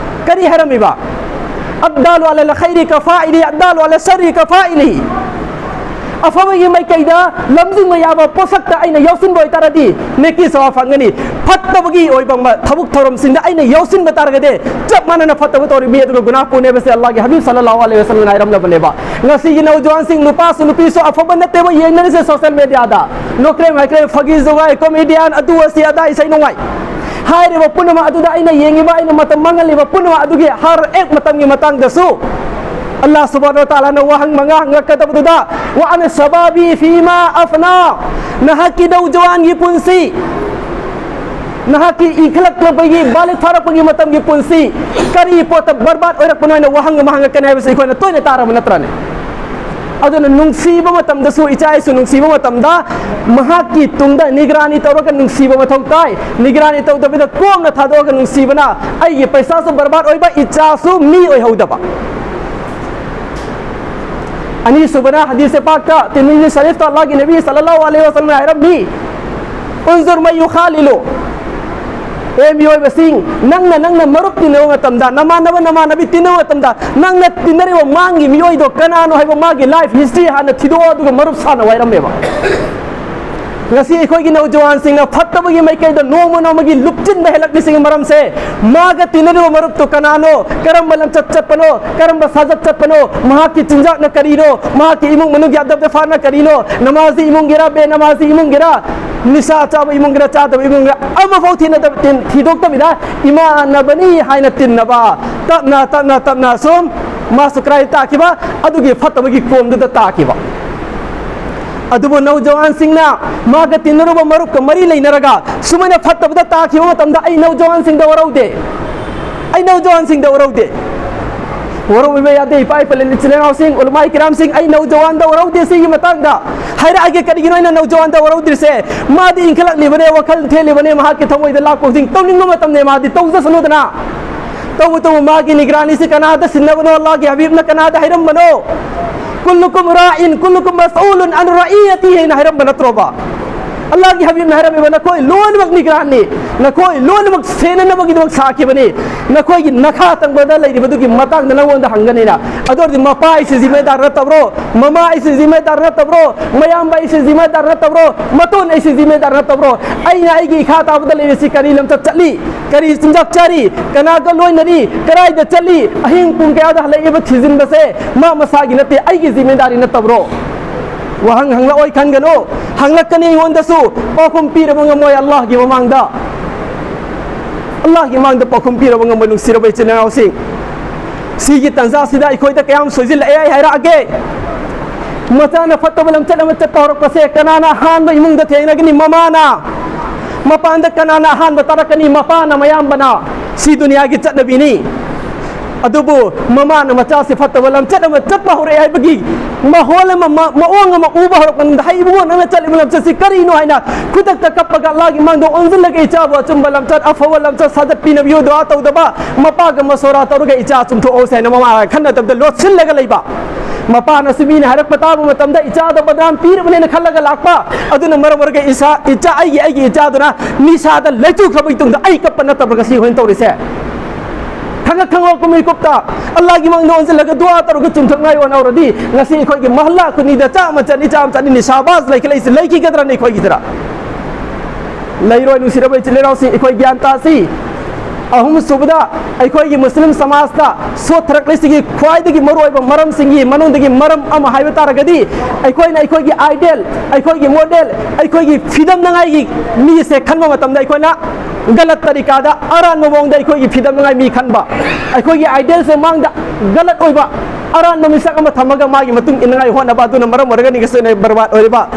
ꯀꯔꯤ ꯍꯥꯏꯔꯝꯃꯤꯕ? "ꯑꯗꯥꯂꯨ ꯑꯂ ꯈꯩꯔꯤ ꯀꯐꯥꯏꯂꯤ, ꯑꯗꯥꯂꯨ ꯑꯂ ꯁꯔꯤ ꯀꯐꯥꯏꯂꯤ"꯫ ꯑꯐꯕꯒꯤ ꯃꯥꯏꯀꯩꯗ ꯂꯝꯖꯤꯡꯕ ꯌꯥꯕ ꯄꯣꯠꯁꯛꯇ ꯑꯩꯅ ꯌꯥꯎꯁꯤꯟꯕ ꯑꯣꯏꯇꯥꯔꯗꯤ ꯅꯦꯀꯤ ꯁꯋꯥ ꯐꯪꯒꯅꯤ꯫ ꯐꯠꯇꯕꯒꯤ ꯑꯣꯏꯕ ꯃ-, ꯊꯕꯛ ꯊꯧꯔꯝꯁꯤꯡꯗ ꯑꯩꯅ ꯌꯥꯎꯁꯤꯟꯕ ꯇꯥꯔꯒꯗꯤ ꯆꯞ ꯃꯥꯟꯅꯅ ꯐꯠꯇꯕ ꯇꯧꯔꯤꯕ ꯃꯤ ꯑꯗꯨꯒ ꯒꯨꯅꯥ ꯄꯨꯅꯦꯕꯁꯦ ꯑꯜꯂꯥꯍꯒꯤ ꯍꯕꯤꯕ ꯁꯜꯂꯜꯂꯥꯍꯨ ꯑꯂꯩꯍꯤ ꯋꯁꯜꯂꯝꯅ ꯍꯥꯏꯔꯝꯂꯕꯅꯦꯕ꯫ ꯉꯁꯤꯒꯤ ꯅꯧꯖꯋꯥꯟꯁꯤꯡ, ꯅꯨꯄꯥꯁꯨ ꯅꯨꯄꯤꯁꯨ ꯑꯐꯕ ꯅꯠꯇꯦꯕ ꯌꯦꯡꯅꯔꯤꯁꯦ ꯁꯣꯁꯤꯌꯦꯜ ꯃꯤꯗꯤꯌꯥꯗ꯫ ꯅꯣꯀ꯭ꯔꯦꯝ ꯍꯥꯏꯀ꯭ꯔꯦꯝ, ꯐꯥꯒꯤ ꯖꯨꯒꯥꯏ, ꯀꯣꯃꯦꯗꯤꯌꯥꯟ, ꯑꯗꯨ ꯑꯁꯤ ꯑꯗꯥ, ꯏꯁꯩ ꯅꯣꯡꯃꯥꯏ ꯍꯥꯏꯔꯤꯕ ꯄꯨꯝꯅꯃꯛ ꯑꯗꯨꯗ ꯑꯩꯅ ꯌꯦꯡꯉꯤꯕ, ꯑꯩꯅ ꯃꯇꯝ ꯃꯥꯡꯍꯜꯂꯤꯕ ꯄꯨꯝꯅꯃꯛ ꯑꯗꯨꯒꯤ ꯍꯔ ꯑꯦꯛ ꯃꯇꯝꯒꯤ ꯃꯇꯥꯡꯗꯁꯨ ꯑꯜꯂꯥꯍ ꯁꯨꯕꯍꯥꯅꯍꯨ ꯋ ꯇꯥꯂꯥꯅ ꯋꯥꯍꯪ ꯃꯉꯥ ꯍꯪꯉꯛꯀꯗꯕꯗꯨꯗ, "ꯋ ꯑꯟ ꯁꯕꯥꯕꯤ ꯐꯤꯃꯥ ꯑꯐꯅꯥ", ꯅꯍꯥꯛꯀꯤ ꯅꯧꯖꯋꯥꯟꯒꯤ ꯄꯨꯟꯁꯤ, ꯅꯍꯥꯛꯀꯤ ꯏꯟꯈꯠꯂꯛꯂꯛꯄꯒꯤ, ꯕꯥꯂꯤꯒ ꯐꯥꯔꯛꯄꯒꯤ ꯃꯇꯝꯒꯤ ꯄꯨꯟꯁꯤ ꯀꯔꯤ ꯄꯣꯠꯇ ꯕꯔꯕꯥꯗ ꯑꯣꯏꯔꯛꯄꯅꯣ ꯍꯥꯏꯅ ꯋꯥꯍꯪ ꯑꯃ ꯍꯪꯉꯛꯀꯅꯤ ꯍꯥꯏꯕꯁꯤ ꯑꯩꯈꯣꯏꯅ ꯇꯣꯏꯅ ꯇꯥꯔꯕ ꯅꯠꯇ꯭ꯔꯅꯦ? ꯑꯗꯨꯅ ꯅꯨꯡꯁꯤꯕ ꯃꯇꯝꯗꯁꯨ, ꯏꯆꯥ ꯏꯁꯨ ꯅꯨꯡꯁꯤꯕ ꯃꯇꯝꯗ ꯃꯍꯥꯛꯀꯤ ꯇꯨꯡꯗ ꯅꯤꯒꯔꯥꯅꯤ ꯇꯧꯔꯒ ꯅꯨꯡꯁꯤꯕ ꯃꯊꯧ ꯇꯥꯏ꯫ ꯅꯤꯒꯔꯥꯅꯤ ꯇꯧꯗꯕꯤꯗ ꯀꯣꯝꯅ ꯊꯥꯗꯣꯛꯑꯒ ꯅꯨꯡꯁꯤꯕꯅ ꯑꯩꯒꯤ ꯄꯩꯁꯥꯁꯨ ꯕꯔꯕꯥꯗ ꯑꯣꯏꯕ, ꯏꯆꯥꯁꯨ ꯃꯤ ꯑꯣꯏꯍꯧꯗꯕ꯫ ꯑꯅꯤꯁꯨꯕꯅ ꯍꯗꯤꯁ ꯄꯥꯛꯇ, ꯇꯤꯔꯃꯤꯖꯤ ꯁꯔꯤꯐꯇ ꯑꯜꯂꯥꯍꯒꯤ ꯅꯕꯤ ꯁꯜꯂꯜꯂꯥꯍꯨ ꯑꯂꯩꯍꯤ ꯋꯁꯜꯂꯝꯅ ꯍꯥꯏꯔꯝꯃꯤ, "ꯎꯟꯖꯨꯔ ꯃꯟ ꯌꯨꯈꯥꯂꯤꯂꯨ", ꯑꯦ ꯃꯤꯑꯣꯏꯕꯁꯤꯡ, ꯅꯪꯅ, ꯅꯪꯅ ꯃꯔꯨꯞ ꯇꯤꯟꯅꯕ ꯃꯇꯝꯗ, ꯅꯃꯥꯟꯅꯕ ꯅꯃꯥꯟꯅꯕꯤ ꯇꯤꯟꯅꯕ ꯃꯇꯝꯗ, ꯅꯪꯅ ꯇꯤꯟꯅꯔꯤꯕ ꯃꯥꯡꯒꯤ ꯃꯤꯑꯣꯏꯗꯣ ꯀꯅꯥꯅꯣ ꯍꯥꯏꯕ ꯃꯥꯒꯤ ꯂꯥꯏꯐ ꯍꯤꯁꯇ꯭ꯔꯤ ꯍꯥꯟꯅ ꯊꯤꯗꯣꯛꯑꯣ, ꯑꯗꯨꯒ ꯃꯔꯨꯞ ꯁꯥꯟꯅꯧ ꯍꯥꯏꯔꯝꯃꯦꯕ꯫ ꯉꯁꯤ ꯑꯩꯈꯣꯏꯒꯤ ꯅꯧꯖꯋꯥꯟꯁꯤꯡꯅ ꯐꯠꯇꯕꯒꯤ ꯃꯥꯏꯀꯩꯗ ꯅꯣꯡꯃ ꯅꯣꯡꯃꯒꯤ ꯂꯨꯞꯆꯤꯟꯕ ꯍꯦꯜꯂꯛꯂꯤꯁꯤꯒꯤ ꯃꯔꯝꯁꯦ, ꯃꯥꯒ ꯇꯤꯟꯅꯔꯤꯕ ꯃꯔꯨꯞꯇꯨ ꯀꯅꯥꯅꯣ, ꯀꯔꯝꯕ ꯂꯝꯆꯠ ꯆꯠꯄꯅꯣ, ꯀꯔꯝꯕ ꯁꯥꯖꯠ ꯆꯠꯄꯅꯣ, ꯃꯍꯥꯛꯀꯤ ꯆꯤꯟꯖꯥꯛꯅ ꯀꯔꯤꯅꯣ, ꯃꯍꯥꯛꯀꯤ ꯏꯃꯨꯡ ꯃꯅꯨꯡꯒꯤ ꯑꯗꯕ ꯗꯐꯥꯔꯅ ꯀꯔꯤꯅꯣ, ꯅꯃꯥꯖꯤ ꯏꯃꯨꯡꯒꯤꯔ, ꯕꯦ ꯅꯃꯥꯖꯤ ꯏꯃꯨꯡꯒꯤꯔ, ꯅꯤꯁꯥ ꯆꯥꯕ ꯏꯃꯨꯡꯒꯤꯔ, ꯆꯥꯗꯕ ꯏꯃꯨꯡꯒꯤꯔ, ꯑꯃꯐꯥꯎ ꯊꯤꯅꯗꯕ-, ꯊꯤ-, ꯊꯤꯗꯣꯛꯇꯕꯤꯗ ꯏꯃꯥꯟꯅꯕꯅꯤ ꯍꯥꯏꯅ ꯇꯤꯟꯅꯕ, ꯇꯞꯅ, ꯇꯞꯅ, ꯇꯞꯅ ꯁꯨꯝ ꯃꯥꯁꯨ ꯀꯗꯥꯏ ꯇꯥꯈꯤꯕ? ꯑꯗꯨꯒꯤ ꯐꯠꯇꯕꯒꯤ ꯀꯣꯝꯗꯨꯗ ꯇꯥꯈꯤꯕ꯫ ꯑꯗꯨꯕꯨ ꯅꯧꯖꯋꯥꯟꯁꯤꯡꯅ ꯃꯥꯒ ꯇꯤꯟꯅꯔꯨꯕ ꯃꯔꯨꯞꯀ ꯃꯔꯤ ꯂꯩꯅꯔꯒ ꯁꯨꯃꯥꯏꯅ ꯐꯠꯇꯕꯗ ꯇꯥꯈꯤꯕ ꯃꯇꯝꯗ ꯑꯩ ꯅꯧꯖꯋꯥꯟꯁꯤꯡꯗ ꯋꯥꯔꯧꯗꯦ꯫ ꯑꯩ ꯅꯧꯖꯋꯥꯟꯁꯤꯡꯗ ꯋꯥꯔꯧꯗꯦ꯫ ꯋꯥꯔꯧꯕꯤꯕ ꯌꯥꯗꯦ, ꯏꯄꯥ ꯏꯄꯥ ꯏꯆꯤꯜ ꯏꯅꯥꯎꯁꯤꯡ, ꯎꯂꯃꯥꯏ ꯀꯤꯔꯥꯝꯁꯤꯡ, ꯑꯩ ꯅꯧꯖꯋꯥꯟꯗ ꯋꯥꯔꯧꯗꯦ꯫ ꯁꯤꯒꯤ ꯃꯇꯥꯡꯗ ꯍꯥꯏꯔꯛꯑꯒꯦ, ꯀꯔꯤꯒꯤꯅꯣ ꯑꯩꯅ ꯅꯧꯖꯋꯥꯟꯗ ꯋꯥꯔꯧꯗ꯭ꯔꯤꯁꯦ? ꯃꯥꯗꯤ ꯏꯟꯈꯠꯂꯛꯂꯤꯕꯅꯦ, ꯋꯥꯈꯜ ꯊꯦꯜꯂꯤꯕꯅꯦ, ꯃꯍꯥꯛꯀꯤ ꯊꯃꯣꯏꯗ ꯂꯥꯛꯄ ꯍꯧꯖꯤꯛ ꯇꯧꯅꯤꯡꯕ ꯃꯇꯝꯅꯦ, ꯃꯥꯗꯤ ꯇꯧꯖꯁꯅꯨꯗꯅ꯫ ꯇꯧꯕꯇꯕꯨ ꯃꯥꯒꯤ ꯅꯤꯒꯔꯥꯅꯤꯁꯤ ꯀꯅꯥꯗ ꯁꯤꯟꯅꯕꯅꯣ? ꯑꯜꯂꯥꯍꯒꯤ ꯍꯕꯤꯕꯅ ꯀꯅꯥꯗ ꯍꯥꯏꯔꯝꯕꯅꯣ? ꯀꯨꯜꯂꯨꯀꯨꯝ ꯔꯥꯏꯟ ꯀꯨꯜꯂꯨꯀꯨꯝ ꯃꯁꯎꯂꯨꯟ ꯑꯟ ꯔꯏꯌꯇꯤ ꯍꯥꯏꯅ ꯍꯥꯏꯔꯝꯕ ꯅꯠꯇ꯭ꯔꯣꯕ? ꯑꯜꯂꯥꯍꯒꯤ ꯍꯕꯤꯕꯅ ꯍꯥꯏꯔꯝꯃꯤꯕ, "ꯅꯈꯣꯏ ꯂꯣꯏꯅꯃꯛ ꯅꯤꯒ꯭ꯔꯥꯟꯅꯤ, ꯅꯈꯣꯏ ꯂꯣꯏꯅꯃꯛ ꯁꯦꯟꯅꯅꯕꯒꯤꯗꯃꯛ ꯁꯥꯈꯤꯕꯅꯤ, ꯅꯈꯣꯏꯒꯤ ꯅꯈꯥ ꯇꯪꯕꯗ ꯂꯩꯔꯤꯕꯗꯨꯒꯤ ꯃꯇꯥꯡꯗ ꯅꯉꯣꯟꯗ ꯍꯪꯒꯅꯤꯅ"꯫ ꯑꯗꯨ ꯑꯣꯏꯔꯗꯤ ꯃꯄꯥ ꯑꯩꯁꯦ ꯖꯤꯝꯃꯦꯗꯥꯔ ꯅꯠꯇꯕ꯭ꯔꯣ? ꯃꯃꯥ ꯑꯩꯁꯦ ꯖꯤꯝꯃꯦꯗꯥꯔ ꯅꯠꯇꯕ꯭ꯔꯣ? ꯃꯌꯥꯝꯕ ꯑꯩꯁꯦ ꯖꯤꯝꯃꯦꯗꯥꯔ ꯅꯠꯇꯕ꯭ꯔꯣ? ꯃꯇꯣꯟ ꯑꯩꯁꯦ ꯖꯤꯝꯃꯦꯗꯥꯔ ꯅꯠꯇꯕ꯭ꯔꯣ? ꯑꯩꯅ ꯑꯩꯒꯤ ꯏꯈꯥ ꯇꯥꯕꯗ ꯂꯩꯔꯤꯁꯤ ꯀꯔꯤ ꯂꯝꯆꯠ ꯆꯠꯂꯤ? ꯀꯔꯤ ꯆꯤꯟꯖꯥꯛ ꯆꯥꯔꯤ? ꯀꯅꯥꯒ ꯂꯣꯏꯅꯔꯤ? ꯀꯗꯥꯏꯗ ꯆꯠꯂꯤ? ꯑꯍꯤꯡ ꯄꯨꯡ ꯀꯌꯥꯗ ꯍꯜꯂꯛꯏꯕ ꯊꯤꯖꯤꯟꯕꯁꯦ ꯃꯥ ꯃꯁꯥꯒꯤ ꯅꯠꯇꯦ, ꯑꯩꯒꯤ ꯖꯤꯝꯃꯦꯗꯥꯔꯤ ꯅꯠꯇꯕ꯭ꯔꯣ? ꯋꯥꯍꯪ ꯍꯪꯂꯛꯑꯣꯏ ꯈꯟꯒꯅꯨ, ꯍꯪꯂꯛꯀꯅꯤ ꯑꯩꯉꯣꯟꯗꯁꯨ꯫ ꯄꯥꯎꯈꯨꯝ ꯄꯤꯔꯕ ꯉꯝꯃꯣꯏ ꯑꯜꯂꯥꯍꯒꯤ ꯃꯃꯥꯡꯗ, ꯑꯜꯂꯥꯍꯒꯤ ꯃꯃꯥꯡꯗ ꯄꯥꯎꯈꯨꯝ ꯄꯤꯔꯕ ꯉꯝꯃꯣꯏ, ꯅꯨꯡꯁꯤꯔꯕ ꯏꯆꯤꯜ ꯏꯅꯥꯎꯁꯤꯡ꯫ ꯁꯤꯒꯤ ꯇꯥꯟꯖꯥꯁꯤꯗ ꯑꯩꯈꯣꯏꯗ ꯀꯌꯥꯝ ꯁꯣꯏꯖꯤꯜꯂꯛꯑꯦ ꯑꯩ ꯍꯥꯏꯔꯛꯑꯒꯦ꯫ ꯃꯆꯥꯅ ꯐꯠꯇꯕ ꯂꯝꯆꯠ ꯑꯃ ꯆꯠꯄ ꯍꯧꯔꯛꯄꯁꯦ ꯀꯅꯥꯅ ꯑꯍꯥꯟꯕ ꯏꯃꯨꯡꯗ ꯊꯦꯡꯅꯒꯅꯤ? ꯃꯃꯥꯅ꯫ ꯃꯄꯥꯟꯗ ꯀꯅꯥꯅ ꯑꯍꯥꯟꯕ ꯇꯥꯔꯛꯀꯅꯤ? ꯃꯄꯥꯅ, ꯃꯌꯥꯝꯕꯅ꯫ ꯁꯤ ꯗꯨꯅꯤꯌꯥꯒꯤ ꯆꯠꯅꯕꯤꯅꯤ꯫ ꯑꯗꯨꯕꯨ ꯃꯃꯥꯅ ꯃꯆꯥꯁꯤ ꯐꯠꯇꯕ ꯂꯝꯆꯠ ꯑꯃ ꯆꯠꯄ ꯍꯧꯔꯛꯑꯦ ꯍꯥꯏꯕꯒꯤ ꯃꯍꯣꯜ ꯑꯃ, ꯃ-, ꯃꯑꯣꯡ ꯑꯃ ꯎꯕ ꯍꯧꯔꯛꯄꯗ, "ꯍꯩ ꯏꯕꯨꯡꯉꯣ, ꯅꯪꯅ ꯆꯠꯂꯤꯕ ꯂꯝꯆꯠꯁꯤ ꯀꯔꯤꯅꯣ?" ꯍꯥꯏꯅ ꯈꯨꯗꯛꯇ ꯀꯞꯄꯒ ꯑꯜꯂꯥꯍꯒꯤ ꯃꯥꯡꯗ ꯑꯣꯟꯁꯤꯜꯂꯒ ꯏꯆꯥꯕꯨ ꯑꯆꯨꯝꯕ ꯂꯝꯆꯠ, ꯑꯐꯕ ꯂꯝꯆꯠ ꯁꯥꯖꯠꯄꯤꯅꯕꯤꯌꯨ, ꯗꯨꯑꯥ ꯇꯧꯗꯕ, ꯃꯄꯥꯒ ꯃꯁꯣꯔꯥ ꯇꯧꯔꯒ ꯏꯆꯥ ꯆꯨꯝꯊꯣꯛꯍꯧꯁꯦ ꯍꯥꯏꯅ ꯃꯃꯥ ꯈꯟꯅꯗꯕꯗ ꯂꯣꯠꯁꯤꯜꯂꯒ ꯂꯩꯕ꯫ ꯃꯄꯥꯅꯁꯨ ꯃꯤꯅ ꯍꯥꯏꯔꯛꯄ ꯇꯥꯕ ꯃꯇꯝꯗ ꯏꯆꯥꯗ ꯕꯗꯅꯥꯝ ꯄꯤꯔꯕꯅꯦꯅ ꯈꯜꯂꯒ ꯂꯥꯛꯄ꯫ ꯑꯗꯨꯅ ꯃꯔꯝ ꯑꯣꯏꯔꯒ ꯏꯆꯥ, ꯏꯆꯥ, ꯑꯩꯒꯤ, ꯑꯩꯒꯤ ꯏꯆꯥꯗꯨꯅ ꯅꯤꯁꯥꯗ ꯂꯩꯆꯨꯈ꯭ꯔꯕꯒꯤ ꯇꯨꯡꯗ ꯑꯩ ꯀꯞꯄ ꯅꯠꯇꯕ꯭ꯔꯥ ꯉꯁꯤ ꯑꯩꯈꯣꯏꯅ ꯇꯧꯔꯤꯁꯦ? ꯈꯪꯉ ꯈꯪꯉꯧ ꯀꯨꯝꯍꯩ ꯀꯨꯞꯇ ꯑꯜꯂꯥꯍꯒꯤ ꯃꯥꯡꯗ ꯑꯣꯟꯁꯤꯜꯂꯒ ꯗꯨꯑꯥ ꯇꯧꯔꯒ ꯆꯨꯝꯊꯣꯛꯅꯉꯥꯏ ꯍꯣꯠꯅꯍꯧꯔꯗꯤ ꯉꯁꯤ ꯑꯩꯈꯣꯏꯒꯤ ꯃꯍꯜꯂꯥ ꯈꯨꯟꯅꯤꯗ ꯆꯥꯝꯃ ꯆꯅꯤ, ꯆꯥꯝꯃ ꯆꯅꯤ ꯅꯤꯁꯥꯕꯥꯖ ꯂꯩꯈꯠꯂꯛꯏꯁꯦ ꯂꯩꯈꯤꯒꯗ꯭ꯔꯅꯤ ꯑꯩꯈꯣꯏꯒꯤꯗꯔ? ꯂꯩꯔꯣꯏ꯫ ꯅꯨꯡꯁꯤꯔꯕ ꯏꯆꯤꯜ ꯏꯅꯥꯎꯁꯤꯡ, ꯑꯩꯈꯣꯏ ꯒ꯭ꯌꯥꯟ ꯇꯥꯁꯤ꯫ ꯑꯍꯨꯝꯁꯨꯕꯗ, ꯑꯩꯈꯣꯏꯒꯤ ꯃꯨꯁꯂꯤꯝ ꯁꯃꯥꯖꯇ ꯁꯣꯠꯊꯔꯛꯂꯤꯁꯤꯒꯤ ꯈ꯭ꯋꯥꯏꯗꯒꯤ ꯃꯔꯨꯑꯣꯏꯕ ꯃꯔꯝꯁꯤꯡꯒꯤ ꯃꯅꯨꯡꯗꯒꯤ ꯃꯔꯝ ꯑꯃ ꯍꯥꯏꯕ ꯇꯥꯔꯒꯗꯤ, ꯑꯩꯈꯣꯏꯅ ꯑꯩꯈꯣꯏꯒꯤ ideal, ꯑꯩꯈꯣꯏꯒꯤ model, ꯑꯩꯈꯣꯏꯒꯤ ꯐꯤꯗꯝꯅꯉꯥꯏꯒꯤ ꯃꯤꯁꯦ ꯈꯟꯕ ꯃꯇꯝꯗ ꯑꯩꯈꯣꯏꯅ ꯒꯂꯠ ꯇꯔꯤꯀꯥꯗ, ꯑꯔꯥꯟꯕ ꯃꯑꯣꯡꯗ ꯑꯩꯈꯣꯏꯒꯤ ꯐꯤꯗꯝꯅꯉꯥꯏ ꯃꯤ ꯈꯟꯕ, ꯑꯩꯈꯣꯏꯒꯤ idealꯁꯦ ꯃꯥꯡꯗ ꯒꯂꯠ ꯑꯣꯏꯕ ꯑꯔꯥꯟꯕ ꯃꯤꯁꯛ ꯑꯃ ꯊꯝꯃꯒ ꯃꯥꯒꯤ ꯃꯇꯨꯡ ꯏꯟꯅꯉꯥꯏ ꯍꯣꯠꯅꯕ ꯑꯗꯨꯅ ꯃꯔꯝ ꯑꯣꯏꯔꯒ ꯅꯤꯡꯁꯤꯡꯅ ꯕꯔꯕꯥꯗ ꯑꯣꯏꯔꯤꯕ꯫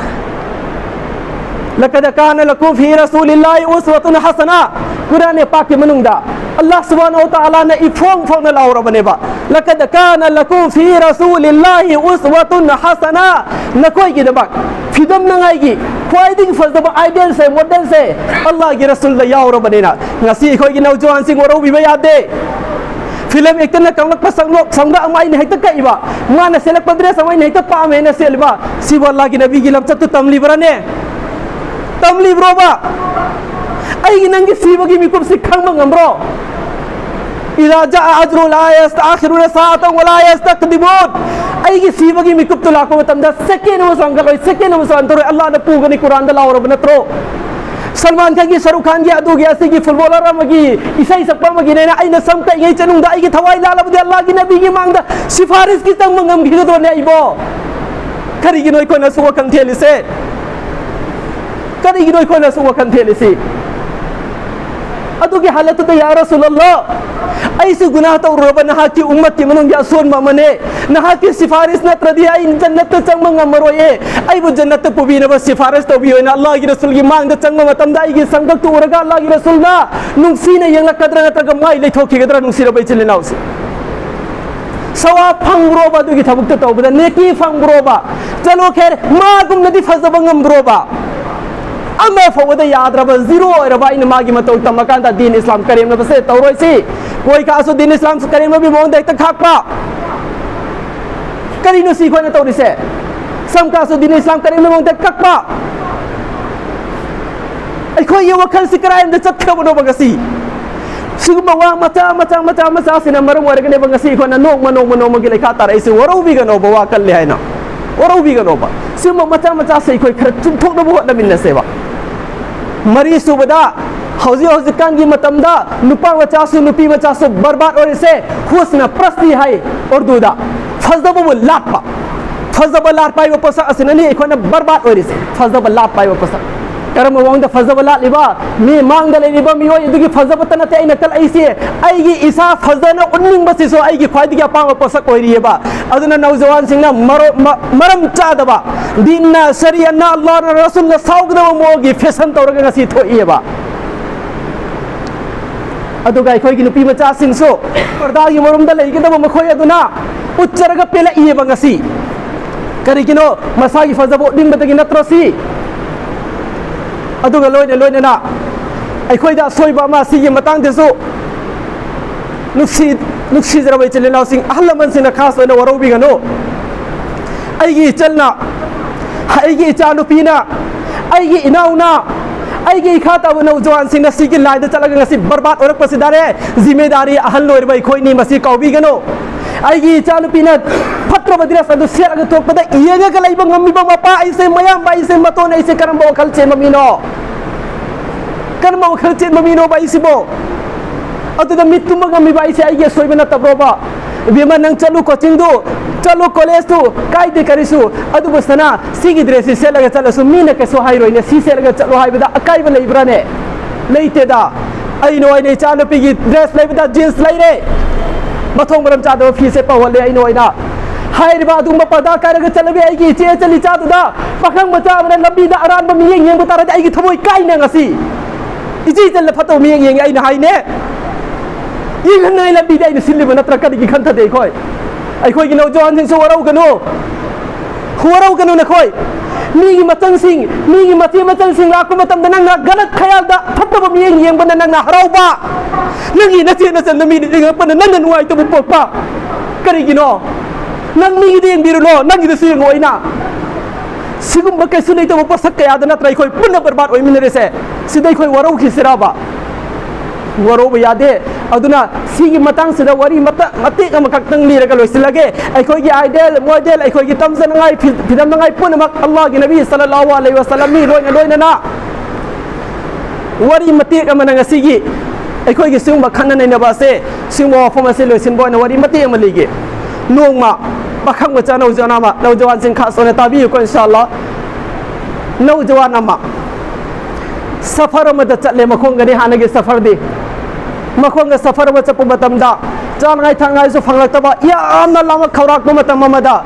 "ꯂꯀꯗ ꯀꯥꯅ ꯂꯀꯨꯝ ꯐꯤ ꯔꯁꯨꯂꯤꯜꯂꯥꯍꯤ ꯎꯁꯋꯥꯇꯨꯟ ꯍꯁꯅꯥ"꯫ ꯀꯨꯔꯥꯟ ꯄꯥꯛꯀꯤ ꯃꯅꯨꯡꯗ ꯑꯜꯂꯥꯍ ꯁꯨꯕꯍꯥꯅꯍꯨ ꯋ ꯇꯥꯂꯥꯅ ꯏꯐꯣꯡ ꯐꯣꯡꯅ ꯂꯥꯎꯔꯕꯅꯦꯕ, "ꯂꯀꯗ ꯀꯥꯅ ꯂꯀꯨꯝ ꯐꯤ ꯔꯁꯨꯂꯤꯜꯂꯥꯍꯤ ꯎꯁꯋꯥꯇꯨꯟ ꯍꯁꯅꯥ"꯫ ꯅꯈꯣꯏꯒꯤꯗꯃꯛ ꯐꯤꯗꯝꯅꯉꯥꯏꯒꯤ ꯈ꯭ꯋꯥꯏꯗꯒꯤ ꯐꯖꯕ idealꯁꯦ, modelꯁꯦ ꯑꯜꯂꯥꯍꯒꯤ ꯔꯁꯨꯜꯗ ꯌꯥꯎꯔꯕꯅꯤꯅ ꯉꯁꯤ ꯑꯩꯈꯣꯏꯒꯤ ꯅꯧꯖꯋꯥꯟꯁꯤꯡ ꯋꯥꯔꯧꯕꯤꯕ ꯌꯥꯗꯦ꯫ ꯐꯤꯂꯝ ꯑꯦꯛꯇꯔꯅ ꯀꯪꯂꯛꯄ ꯁꯝꯂꯣꯛ ꯁꯝꯒ ꯑꯃ ꯑꯩꯅ ꯍꯦꯛꯇ ꯀꯛꯏꯕ, ꯃꯥꯅ ꯁꯦꯠꯂꯛꯄ ꯗ꯭ꯔꯦꯁ ꯑꯃ ꯑꯩꯅ ꯍꯦꯛꯇ ꯄꯥꯝꯃꯦꯅ ꯁꯦꯠꯂꯤꯕ, ꯁꯤꯕꯨ ꯑꯜꯂꯥꯒꯤ ꯅꯕꯤꯒꯤ ꯂꯝꯆꯠꯇꯨ ꯇꯝꯂꯤꯕ꯭ꯔꯥꯅꯦ? ꯇꯝꯂꯤꯕ꯭ꯔꯣꯕ? ꯑꯩꯒꯤ ꯅꯪꯒꯤ ꯁꯤꯕꯒꯤ ꯃꯤꯀꯨꯞꯁꯤ ꯈꯪꯕ ꯉꯝꯕ꯭ꯔꯣ? "ꯏꯗꯥ ꯖꯥ ꯑꯖ꯭ꯔꯨ ꯂꯥ ꯌꯁꯇꯥꯈꯤꯔꯨꯅ ꯁꯥꯑꯇꯟ ꯋ ꯂꯥ ꯌꯁꯇꯛꯗꯤꯃꯨꯟ"꯫ ꯑꯩꯒꯤ ꯁꯤꯕꯒꯤ ꯃꯤꯀꯨꯞꯇꯨ ꯂꯥꯛꯄ ꯃꯇꯝꯗ ꯁꯦꯀꯦꯟ ꯑꯃꯁꯨ ꯍꯟꯒꯠꯂꯣꯏ, ꯁꯦꯀꯦꯟ ꯑꯃꯁꯨ ꯍꯟꯊꯔꯣꯏ꯫ ꯑꯜꯂꯥꯍꯅ ꯄꯨꯒꯅꯤ, ꯀꯨꯔꯥꯟꯗ ꯂꯥꯎꯔꯕ ꯅꯠꯇ꯭ꯔꯣ? ꯁꯜꯃꯥꯟ ꯈꯥꯟꯒꯤ, ꯁꯔꯨꯛ ꯈꯥꯟꯒꯤ, ꯑꯗꯨꯒꯤ ꯑꯁꯤꯒꯤ ꯐꯨꯠꯕꯣꯂꯔ ꯑꯃꯒꯤ ꯏꯁꯩ ꯁꯛꯄ ꯑꯃꯒꯤꯅꯦꯅ ꯑꯩꯅ ꯁꯝ ꯀꯛꯏꯉꯩ ꯆꯅꯨꯡꯗ ꯑꯩꯒꯤ ꯊꯋꯥꯏ ꯂꯥꯜꯂꯕꯗꯤ ꯑꯜꯂꯥꯍꯒꯤ ꯅꯕꯤꯒꯤ ꯃꯥꯡꯗ ꯁꯤꯐꯥꯔꯤꯁꯀꯤ ꯆꯪꯕ ꯉꯝꯈꯤꯒꯗ꯭ꯔꯣꯅꯦ ꯑꯩꯕꯣ? ꯀꯔꯤꯒꯤꯅꯣ ꯑꯩꯈꯣꯏꯅ ꯑꯁꯨꯛ ꯋꯥꯈꯜ ꯊꯦꯜꯂꯤꯁꯦ? ꯀꯔꯤꯒꯤꯅꯣ ꯑꯩꯈꯣꯏꯅ ꯑꯁꯨꯛ ꯋꯥꯈꯜ ꯊꯦꯜꯂꯤꯁꯤ? ꯑꯗꯨꯒꯤ ꯍꯥꯂꯠꯇꯨꯗ, "ꯌꯥ ꯔꯁꯨꯂꯜꯂꯥ, ꯑꯩꯁꯨ ꯒꯨꯅꯥꯍ ꯇꯧꯔꯨꯔꯕ ꯅꯍꯥꯛꯀꯤ ꯎꯝꯃꯠꯀꯤ ꯃꯅꯨꯡꯒꯤ ꯑꯁꯣꯟꯕ ꯑꯃꯅꯦ꯫ ꯅꯍꯥꯛꯀꯤ ꯁꯤꯐꯥꯔꯤꯁ ꯅꯠꯇ꯭ꯔꯗꯤ ꯑꯩ ꯖꯟꯅꯠꯇ ꯆꯪꯕ ꯉꯝꯃꯔꯣꯏꯌꯦ꯫ ꯑꯩꯕꯨ ꯖꯟꯅꯠꯇ ꯄꯨꯕꯤꯅꯕ ꯁꯤꯐꯥꯔꯤꯁ ꯇꯧꯕꯤꯌꯣꯅ ꯑꯜꯂꯥꯍꯒꯤ ꯔꯁꯨꯜꯒꯤ ꯃꯥꯡꯗ ꯆꯪꯕ ꯃꯇꯝꯗ ꯑꯩꯒꯤ ꯁꯝꯒꯛꯇꯨ ꯎꯔꯒ ꯑꯜꯂꯥꯍꯒꯤ ꯔꯁꯨꯜꯅ ꯅꯨꯡꯁꯤꯅ ꯌꯦꯡꯂꯛꯀꯗ꯭ꯔꯥ ꯅꯠꯇ꯭ꯔꯒ ꯃꯥꯏ ꯂꯩꯊꯣꯛꯈꯤꯒꯗ꯭ꯔꯥ?" ꯅꯨꯡꯁꯤꯔꯕ ꯏꯆꯤꯜ ꯏꯅꯥꯎꯁꯦ, ꯁꯋꯥꯕ ꯐꯪꯕ꯭ꯔꯣꯕ ꯑꯗꯨꯒꯤ ꯊꯕꯛꯇ ꯇꯧꯕꯗ? ꯅꯦꯀꯤ ꯐꯪꯕ꯭ꯔꯣꯕ? ꯆꯠꯂꯣ ꯈꯦꯔ, ꯃꯥꯒꯨꯝꯅꯗꯤ ꯐꯖꯕ ꯉꯝꯕ꯭ꯔꯣꯕ? ꯑꯃ ꯐꯥꯎꯕꯗ ꯌꯥꯗ꯭ꯔꯕ, ꯖꯤꯔꯣ ꯑꯣꯏꯔꯕ ꯑꯩꯅ ꯃꯥꯒꯤ ꯃꯇꯧ ꯇꯝꯃꯀꯥꯟꯗ ꯗꯤꯟ ꯏꯁꯂꯥꯝ ꯀꯔꯦꯝꯅꯕꯁꯦ ꯇꯧꯔꯣꯏꯁꯤ꯫ ꯀꯣꯏ ꯀꯥꯁꯨ ꯗꯤꯟ ꯏꯁꯂꯥꯝ ꯀꯔꯦꯝꯅꯕꯤ ꯃꯑꯣꯡꯗ ꯍꯦꯛꯇ ꯈꯥꯛꯄ꯫ ꯀꯔꯤꯅꯣ ꯁꯤ ꯑꯩꯈꯣꯏꯅ ꯇꯧꯔꯤꯁꯦ? ꯁꯝ ꯀꯥꯁꯨ ꯗꯤꯟ ꯏꯁꯂꯥꯝ ꯀꯔꯦꯝꯅꯕ ꯃꯑꯣꯡꯗ ꯀꯛꯄ꯫ ꯑꯩꯈꯣꯏꯒꯤ ꯋꯥꯈꯜꯁꯤ ꯀꯗꯥꯏꯗ ꯆꯠꯈ꯭ꯔꯕꯅꯣꯕ ꯉꯁꯤ? ꯁꯤꯒꯨꯝꯕ ꯋꯥ ꯃꯆꯥ ꯃꯆꯥ ꯃꯆꯥ ꯃꯆꯥꯁꯤꯅ ꯃꯔꯝ ꯑꯣꯏꯔꯒꯅꯦꯕ ꯉꯁꯤ ꯑꯩꯈꯣꯏꯅ ꯅꯣꯡꯃ ꯅꯣꯡꯃ ꯅꯣꯡꯃꯒꯤ ꯂꯩꯈꯥ ꯇꯥꯔꯛꯏꯁꯦ꯫ ꯋꯥꯔꯧꯕꯤꯒꯅꯣꯕ, ꯋꯥ ꯀꯜꯂꯦ ꯍꯥꯏꯅ ꯋꯥꯔꯧꯕꯤꯒꯅꯣꯕ꯫ ꯁꯤꯒꯨꯝꯕ ꯃꯆꯥ ꯃꯆꯥꯁꯦ ꯑꯩꯈꯣꯏ ꯈꯔ ꯆꯨꯝꯊꯣꯛꯅꯕ ꯍꯣꯠꯅꯃꯤꯟꯅꯁꯦꯕ꯫ ꯃꯔꯤꯁꯨꯕꯗ, ꯍꯧꯖꯤꯛ ꯍꯧꯖꯤꯛꯀꯥꯟꯒꯤ ꯃꯇꯝꯗ ꯅꯨꯄꯥ ꯃꯆꯥꯁꯨ ꯅꯨꯄꯤ ꯃꯆꯥꯁꯨ ꯕꯔꯕꯥꯗ ꯑꯣꯏꯔꯤꯁꯦ ꯍꯨꯁꯅ ꯄ꯭ꯔꯁꯇꯤ ꯍꯥꯏ ꯎꯔꯗꯨꯗ꯫ ꯐꯖꯕꯕꯨ ꯂꯥꯠꯄ꯫ ꯐꯖꯕ ꯂꯥꯠꯄ ꯍꯥꯏꯕ ꯄꯣꯠꯁꯛ ꯑꯁꯤꯅꯅꯤ ꯑꯩꯈꯣꯏꯅ ꯕꯔꯕꯥꯗ ꯑꯣꯏꯔꯤꯁꯦ꯫ ꯐꯖꯕ ꯂꯥꯠꯄ ꯍꯥꯏꯕ ꯄꯣꯠꯁꯛ꯫ ꯀꯔꯝꯕ ꯃꯑꯣꯡꯗ ꯐꯖꯕ ꯂꯥꯠꯂꯤꯕ? ꯃꯤ ꯃꯥꯡꯗ ꯂꯩꯔꯤꯕ ꯃꯤꯑꯣꯏ ꯑꯗꯨꯒꯤ ꯐꯖꯕꯇ ꯅꯠꯇꯦ ꯑꯩꯅ ꯀꯜꯂꯛꯏꯁꯦ, ꯑꯩꯒꯤ ꯏꯁꯥ ꯐꯖꯅ ꯎꯠꯅꯤꯡꯕꯁꯤꯁꯨ ꯑꯩꯒꯤ ꯈ꯭ꯋꯥꯏꯗꯒꯤ ꯑꯄꯥꯝꯕ ꯄꯣꯠꯁꯛ ꯑꯣꯏꯔꯤꯑꯕ꯫ ꯑꯗꯨꯅ ꯅꯧꯖꯋꯥꯟꯁꯤꯡꯅ ꯃꯔꯣ-, ꯃ-, ꯃꯔꯝ ꯆꯥꯗꯕ, ꯗꯤꯟꯅ, ꯁꯔꯤꯌꯠꯅ, ꯑꯜꯂꯥꯍꯅ, ꯔꯁꯨꯜꯅ ꯁꯥꯎꯒꯗꯕ ꯃꯑꯣꯡꯒꯤ ꯐꯦꯁꯟ ꯇꯧꯔꯒ ꯉꯁꯤ ꯊꯣꯛꯏꯑꯕ꯫ ꯑꯗꯨꯒ ꯑꯩꯈꯣꯏꯒꯤ ꯅꯨꯄꯤ ꯃꯆꯥꯁꯤꯡꯁꯨ ꯄꯔꯗꯥꯒꯤ ꯃꯔꯨꯝꯗ ꯂꯩꯒꯗꯕ ꯃꯈꯣꯏ ꯑꯗꯨꯅ ꯎꯠꯆꯔꯒ ꯄꯦꯜꯂꯛꯏꯑꯕ ꯉꯁꯤ꯫ ꯀꯔꯤꯒꯤꯅꯣ? ꯃꯁꯥꯒꯤ ꯐꯖꯕ ꯎꯠꯅꯤꯡꯕꯗꯒꯤ ꯅꯠꯇ꯭ꯔꯣ ꯁꯤ? ꯑꯗꯨꯒ ꯂꯣꯏꯅ ꯂꯣꯏꯅꯅ ꯑꯩꯈꯣꯏꯗ ꯑꯁꯣꯏꯕ ꯑꯃ ꯁꯤꯒꯤ ꯃꯇꯥꯡꯗꯁꯨ ꯅꯨꯡꯁꯤ ꯅꯨꯡꯁꯤꯖꯔꯕ ꯏꯆꯤꯜ ꯏꯅꯥꯎꯁꯤꯡ, ꯑꯍꯜ ꯂꯃꯟꯁꯤꯡꯅ ꯈꯥꯁ ꯑꯣꯏꯅ ꯋꯥꯔꯧꯕꯤꯒꯅꯨ꯫ ꯑꯩꯒꯤ ꯏꯆꯜꯅ, ꯑꯩꯒꯤ ꯏꯆꯥꯅꯨꯄꯤꯅ, ꯑꯩꯒꯤ ꯏꯅꯥꯎꯅ, ꯑꯩꯒꯤ ꯏꯈꯥ ꯇꯥꯕ ꯅꯧꯖꯋꯥꯟꯁꯤꯡꯅ ꯁꯤꯒꯤ ꯂꯥꯏꯟꯗ ꯆꯠꯂꯒ ꯉꯁꯤ ꯕꯔꯕꯥꯗ ꯑꯣꯏꯔꯛꯄꯁꯤ ꯇꯥꯔꯦ꯫ ꯖꯤꯃꯦꯗꯥꯔꯤ ꯑꯍꯜ ꯑꯣꯏꯔꯕ ꯑꯩꯈꯣꯏꯅꯤ, ꯃꯁꯤ ꯀꯥꯎꯕꯤꯒꯅꯨ꯫ ꯑꯩꯒꯤ ꯏꯆꯥꯅꯨꯄꯤꯅ ꯐꯠꯇ꯭ꯔꯕ ꯗ꯭ꯔꯦꯁ ꯑꯗꯨ ꯁꯦꯠꯂꯒ ꯊꯣꯛꯄꯗ ꯌꯦꯡꯉꯒ ꯂꯩꯕ ꯉꯝꯃꯤꯕ ꯃꯄꯥ ꯑꯩꯁꯦ, ꯃꯌꯥꯝꯕ ꯑꯩꯁꯦ, ꯃꯇꯣꯟ ꯑꯩꯁꯦ ꯀꯔꯝꯕ ꯋꯥꯈꯜ ꯆꯦꯟꯕ ꯃꯤꯅꯣ? ꯀꯔꯝꯕ ꯋꯥꯈꯜ ꯆꯦꯟꯕ ꯃꯤꯅꯣꯕ ꯑꯩꯁꯤꯕꯣ? ꯑꯗꯨꯗ ꯃꯤꯠ ꯇꯨꯝꯕ ꯉꯝꯃꯤꯕ ꯑꯩꯁꯦ ꯑꯩꯒꯤ ꯑꯁꯣꯏꯕ ꯅꯠꯇꯕ꯭ꯔꯣꯕ? ꯏꯕꯦꯝꯃ, ꯅꯪ ꯆꯠꯂꯨ ꯀꯣꯆꯤꯡꯗꯨ, ꯆꯠꯂꯨ ꯀꯣꯂꯦꯖꯇꯨ, ꯀꯥꯏꯗꯦ ꯀꯔꯤꯁꯨ꯫ ꯑꯗꯨꯕꯨ ꯁꯅꯥ, ꯁꯤꯒꯤ ꯗ꯭ꯔꯦꯁꯁꯤ ꯁꯦꯠꯂꯒ ꯆꯠꯂꯁꯨ ꯃꯤꯅ ꯀꯩꯁꯨ ꯍꯥꯏꯔꯣꯏꯅꯦ, ꯁꯤ ꯁꯦꯠꯂꯒ ꯆꯠꯂꯣ ꯍꯥꯏꯕꯗ ꯑꯀꯥꯏꯕ ꯂꯩꯕ꯭ꯔꯥꯅꯦ? ꯂꯩꯇꯦꯗ꯫ ꯑꯩꯅ ꯑꯣꯏꯅ ꯏꯆꯥꯅꯨꯄꯤꯒꯤ ꯗ꯭ꯔꯦꯁ ꯂꯩꯕꯗ ꯖꯤꯟꯁ ꯂꯩꯔꯦ, ꯃꯊꯣꯡ ꯃꯔꯝ ꯆꯥꯗꯕ ꯐꯤ ꯁꯦꯠꯄ ꯍꯧꯍꯜꯂꯦ ꯑꯩꯅ ꯑꯣꯏꯅ꯫ ꯍꯥꯏꯔꯤꯕ ꯑꯗꯨꯒꯨꯝꯕ ꯄꯔꯗꯥ ꯀꯥꯏꯔꯒ ꯆꯠꯂꯕꯤ ꯑꯩꯒꯤ ꯏꯆꯦ ꯏꯆꯜ ꯏꯆꯥꯗꯨꯗ ꯄꯥꯈꯪ ꯃꯆꯥ ꯑꯃꯅ ꯂꯝꯕꯤꯗ ꯑꯔꯥꯟꯕ ꯃꯤꯠꯌꯦꯡ ꯌꯦꯡꯕ ꯇꯥꯔꯗꯤ ꯑꯩꯒꯤ ꯊꯃꯣꯏ ꯀꯥꯏꯅ ꯉꯁꯤ꯫ ꯏꯆꯦ ꯏꯆꯜꯅ ꯐꯠꯇꯕ ꯃꯤꯠꯌꯦꯡ ꯌꯦꯡꯉꯤ ꯑꯩꯅ ꯍꯥꯏꯅꯦ꯫ ꯌꯦꯡꯍꯟꯅꯉꯥꯏ ꯂꯝꯕꯤꯗ ꯑꯩꯅ ꯁꯤꯜꯂꯤꯕ ꯅꯠꯇ꯭ꯔꯥ? ꯀꯔꯤꯒꯤ ꯈꯟꯊꯗꯦ ꯑꯩꯈꯣꯏ? ꯑꯩꯈꯣꯏꯒꯤ ꯅꯧꯖꯋꯥꯟꯁꯤꯡꯁꯨ ꯋꯥꯔꯧꯒꯅꯨ, ꯋꯥꯔꯧꯒꯅꯨ ꯅꯈꯣꯏ꯫ ꯃꯤꯒꯤ ꯃꯆꯟꯁꯤꯡ, ꯃꯤꯒꯤ ꯃꯆꯦ ꯃꯆꯟꯁꯤꯡ ꯂꯥꯛꯄ ꯃꯇꯝꯗ ꯅꯪꯅ ꯒꯂꯠ ꯈꯌꯥꯜꯗ ꯐꯠꯇꯕ ꯃꯤꯠꯌꯦꯡ ꯌꯦꯡꯕꯅ ꯅꯪꯅ ꯍꯔꯥꯎꯕ, ꯅꯪꯒꯤ ꯅꯆꯦ ꯅꯆꯟꯗ ꯃꯤꯅ ꯌꯦꯡꯉꯛꯄꯅ ꯅꯪꯅ ꯅꯨꯡꯉꯥꯏꯇꯕ ꯄꯣꯛꯄ꯫ ꯀꯔꯤꯒꯤꯅꯣ? ꯅꯪ ꯃꯤꯒꯤꯗ ꯌꯦꯡꯕꯤꯔꯨꯅꯣ, ꯅꯪꯒꯤꯗꯁꯨ ꯌꯦꯡꯉꯣ ꯑꯩꯅ꯫ ꯁꯤꯒꯨꯝꯕ ꯀꯩꯁꯨ ꯂꯩꯇꯕ ꯄꯣꯠꯁꯛ ꯀꯌꯥꯗ ꯅꯠꯇ꯭ꯔꯥ ꯑꯩꯈꯣꯏ ꯄꯨꯟꯅ ꯕꯔꯕꯥꯗ ꯑꯣꯏꯃꯤꯟꯅꯔꯤꯁꯦ? ꯁꯤꯗ ꯑꯩꯈꯣꯏ ꯋꯥꯔꯧꯈꯤꯁꯤꯔꯕ? ꯋꯥꯔꯧꯕ ꯌꯥꯗꯦ꯫ ꯑꯗꯨꯅ ꯁꯤꯒꯤ ꯃꯇꯥꯡꯁꯤꯗ ꯋꯥꯔꯤ ꯃꯇ-, ꯃꯇꯦꯛ ꯑꯃꯈꯛꯇꯪ ꯂꯤꯔꯒ ꯂꯣꯏꯁꯤꯜꯂꯒꯦ꯫ ꯑꯩꯈꯣꯏꯒꯤ ꯑꯥꯏꯗꯦꯜ, ꯃꯣꯗꯦꯜ, ꯑꯩꯈꯣꯏꯒꯤ ꯇꯝꯖꯅꯉꯥꯏ, ꯐꯤ-, ꯐꯤꯗꯝꯅꯉꯥꯏ ꯄꯨꯝꯅꯃꯛ ꯑꯜꯂꯥꯍꯒꯤ ꯅꯕꯤ ꯁꯜꯂꯜꯂꯥꯍꯨ ꯑꯂꯩꯍꯤ ꯋꯁꯜꯂꯝ ꯃꯤ ꯂꯣꯏꯅ ꯂꯣꯏꯅꯅ ꯋꯥꯔꯤ ꯃꯇꯦꯛ ꯑꯃꯅ ꯉꯁꯤꯒꯤ ꯑꯩꯈꯣꯏꯒꯤ ꯁꯤꯒꯨꯝꯕ ꯈꯟꯅ ꯅꯩꯅꯕ ꯑꯁꯦ, ꯁꯤꯒꯨꯝꯕ ꯋꯥꯐꯝ ꯑꯁꯦ ꯂꯣꯏꯁꯤꯟꯕ ꯑꯣꯏꯅ ꯋꯥꯔꯤ ꯃꯇꯦꯛ ꯑꯃ ꯂꯤꯒꯦ꯫ ꯅꯣꯡꯃ ꯄꯥꯈꯪ ꯃꯆꯥ ꯅꯧꯖꯋꯥꯟ ꯑꯃ, ꯅꯧꯖꯋꯥꯟꯁꯤꯡ ꯈꯥꯁ ꯑꯣꯏꯅ ꯇꯥꯕꯤꯌꯨꯀꯣ ꯏꯟꯁꯥ ꯑꯜꯂꯥ꯫ ꯅꯧꯖꯋꯥꯟ ꯑꯃ ꯁꯐꯔ ꯑꯃꯗ ꯆꯠꯂꯦ, ꯃꯈꯣꯡꯒꯅꯤ ꯍꯥꯟꯅꯒꯤ ꯁꯐꯔꯗꯤ꯫ ꯃꯈꯣꯡꯒ ꯁꯐꯔ ꯑꯃ ꯆꯠꯄ ꯃꯇꯝꯗ ꯆꯥꯅꯉꯥꯏ ꯊꯛꯅꯉꯥꯏꯁꯨ ꯐꯪꯂꯛꯇꯕ, ꯌꯥꯝꯅ ꯂꯥꯝꯃꯛ ꯈꯧꯔꯥꯛꯄ ꯃꯇꯝ ꯑꯃꯗ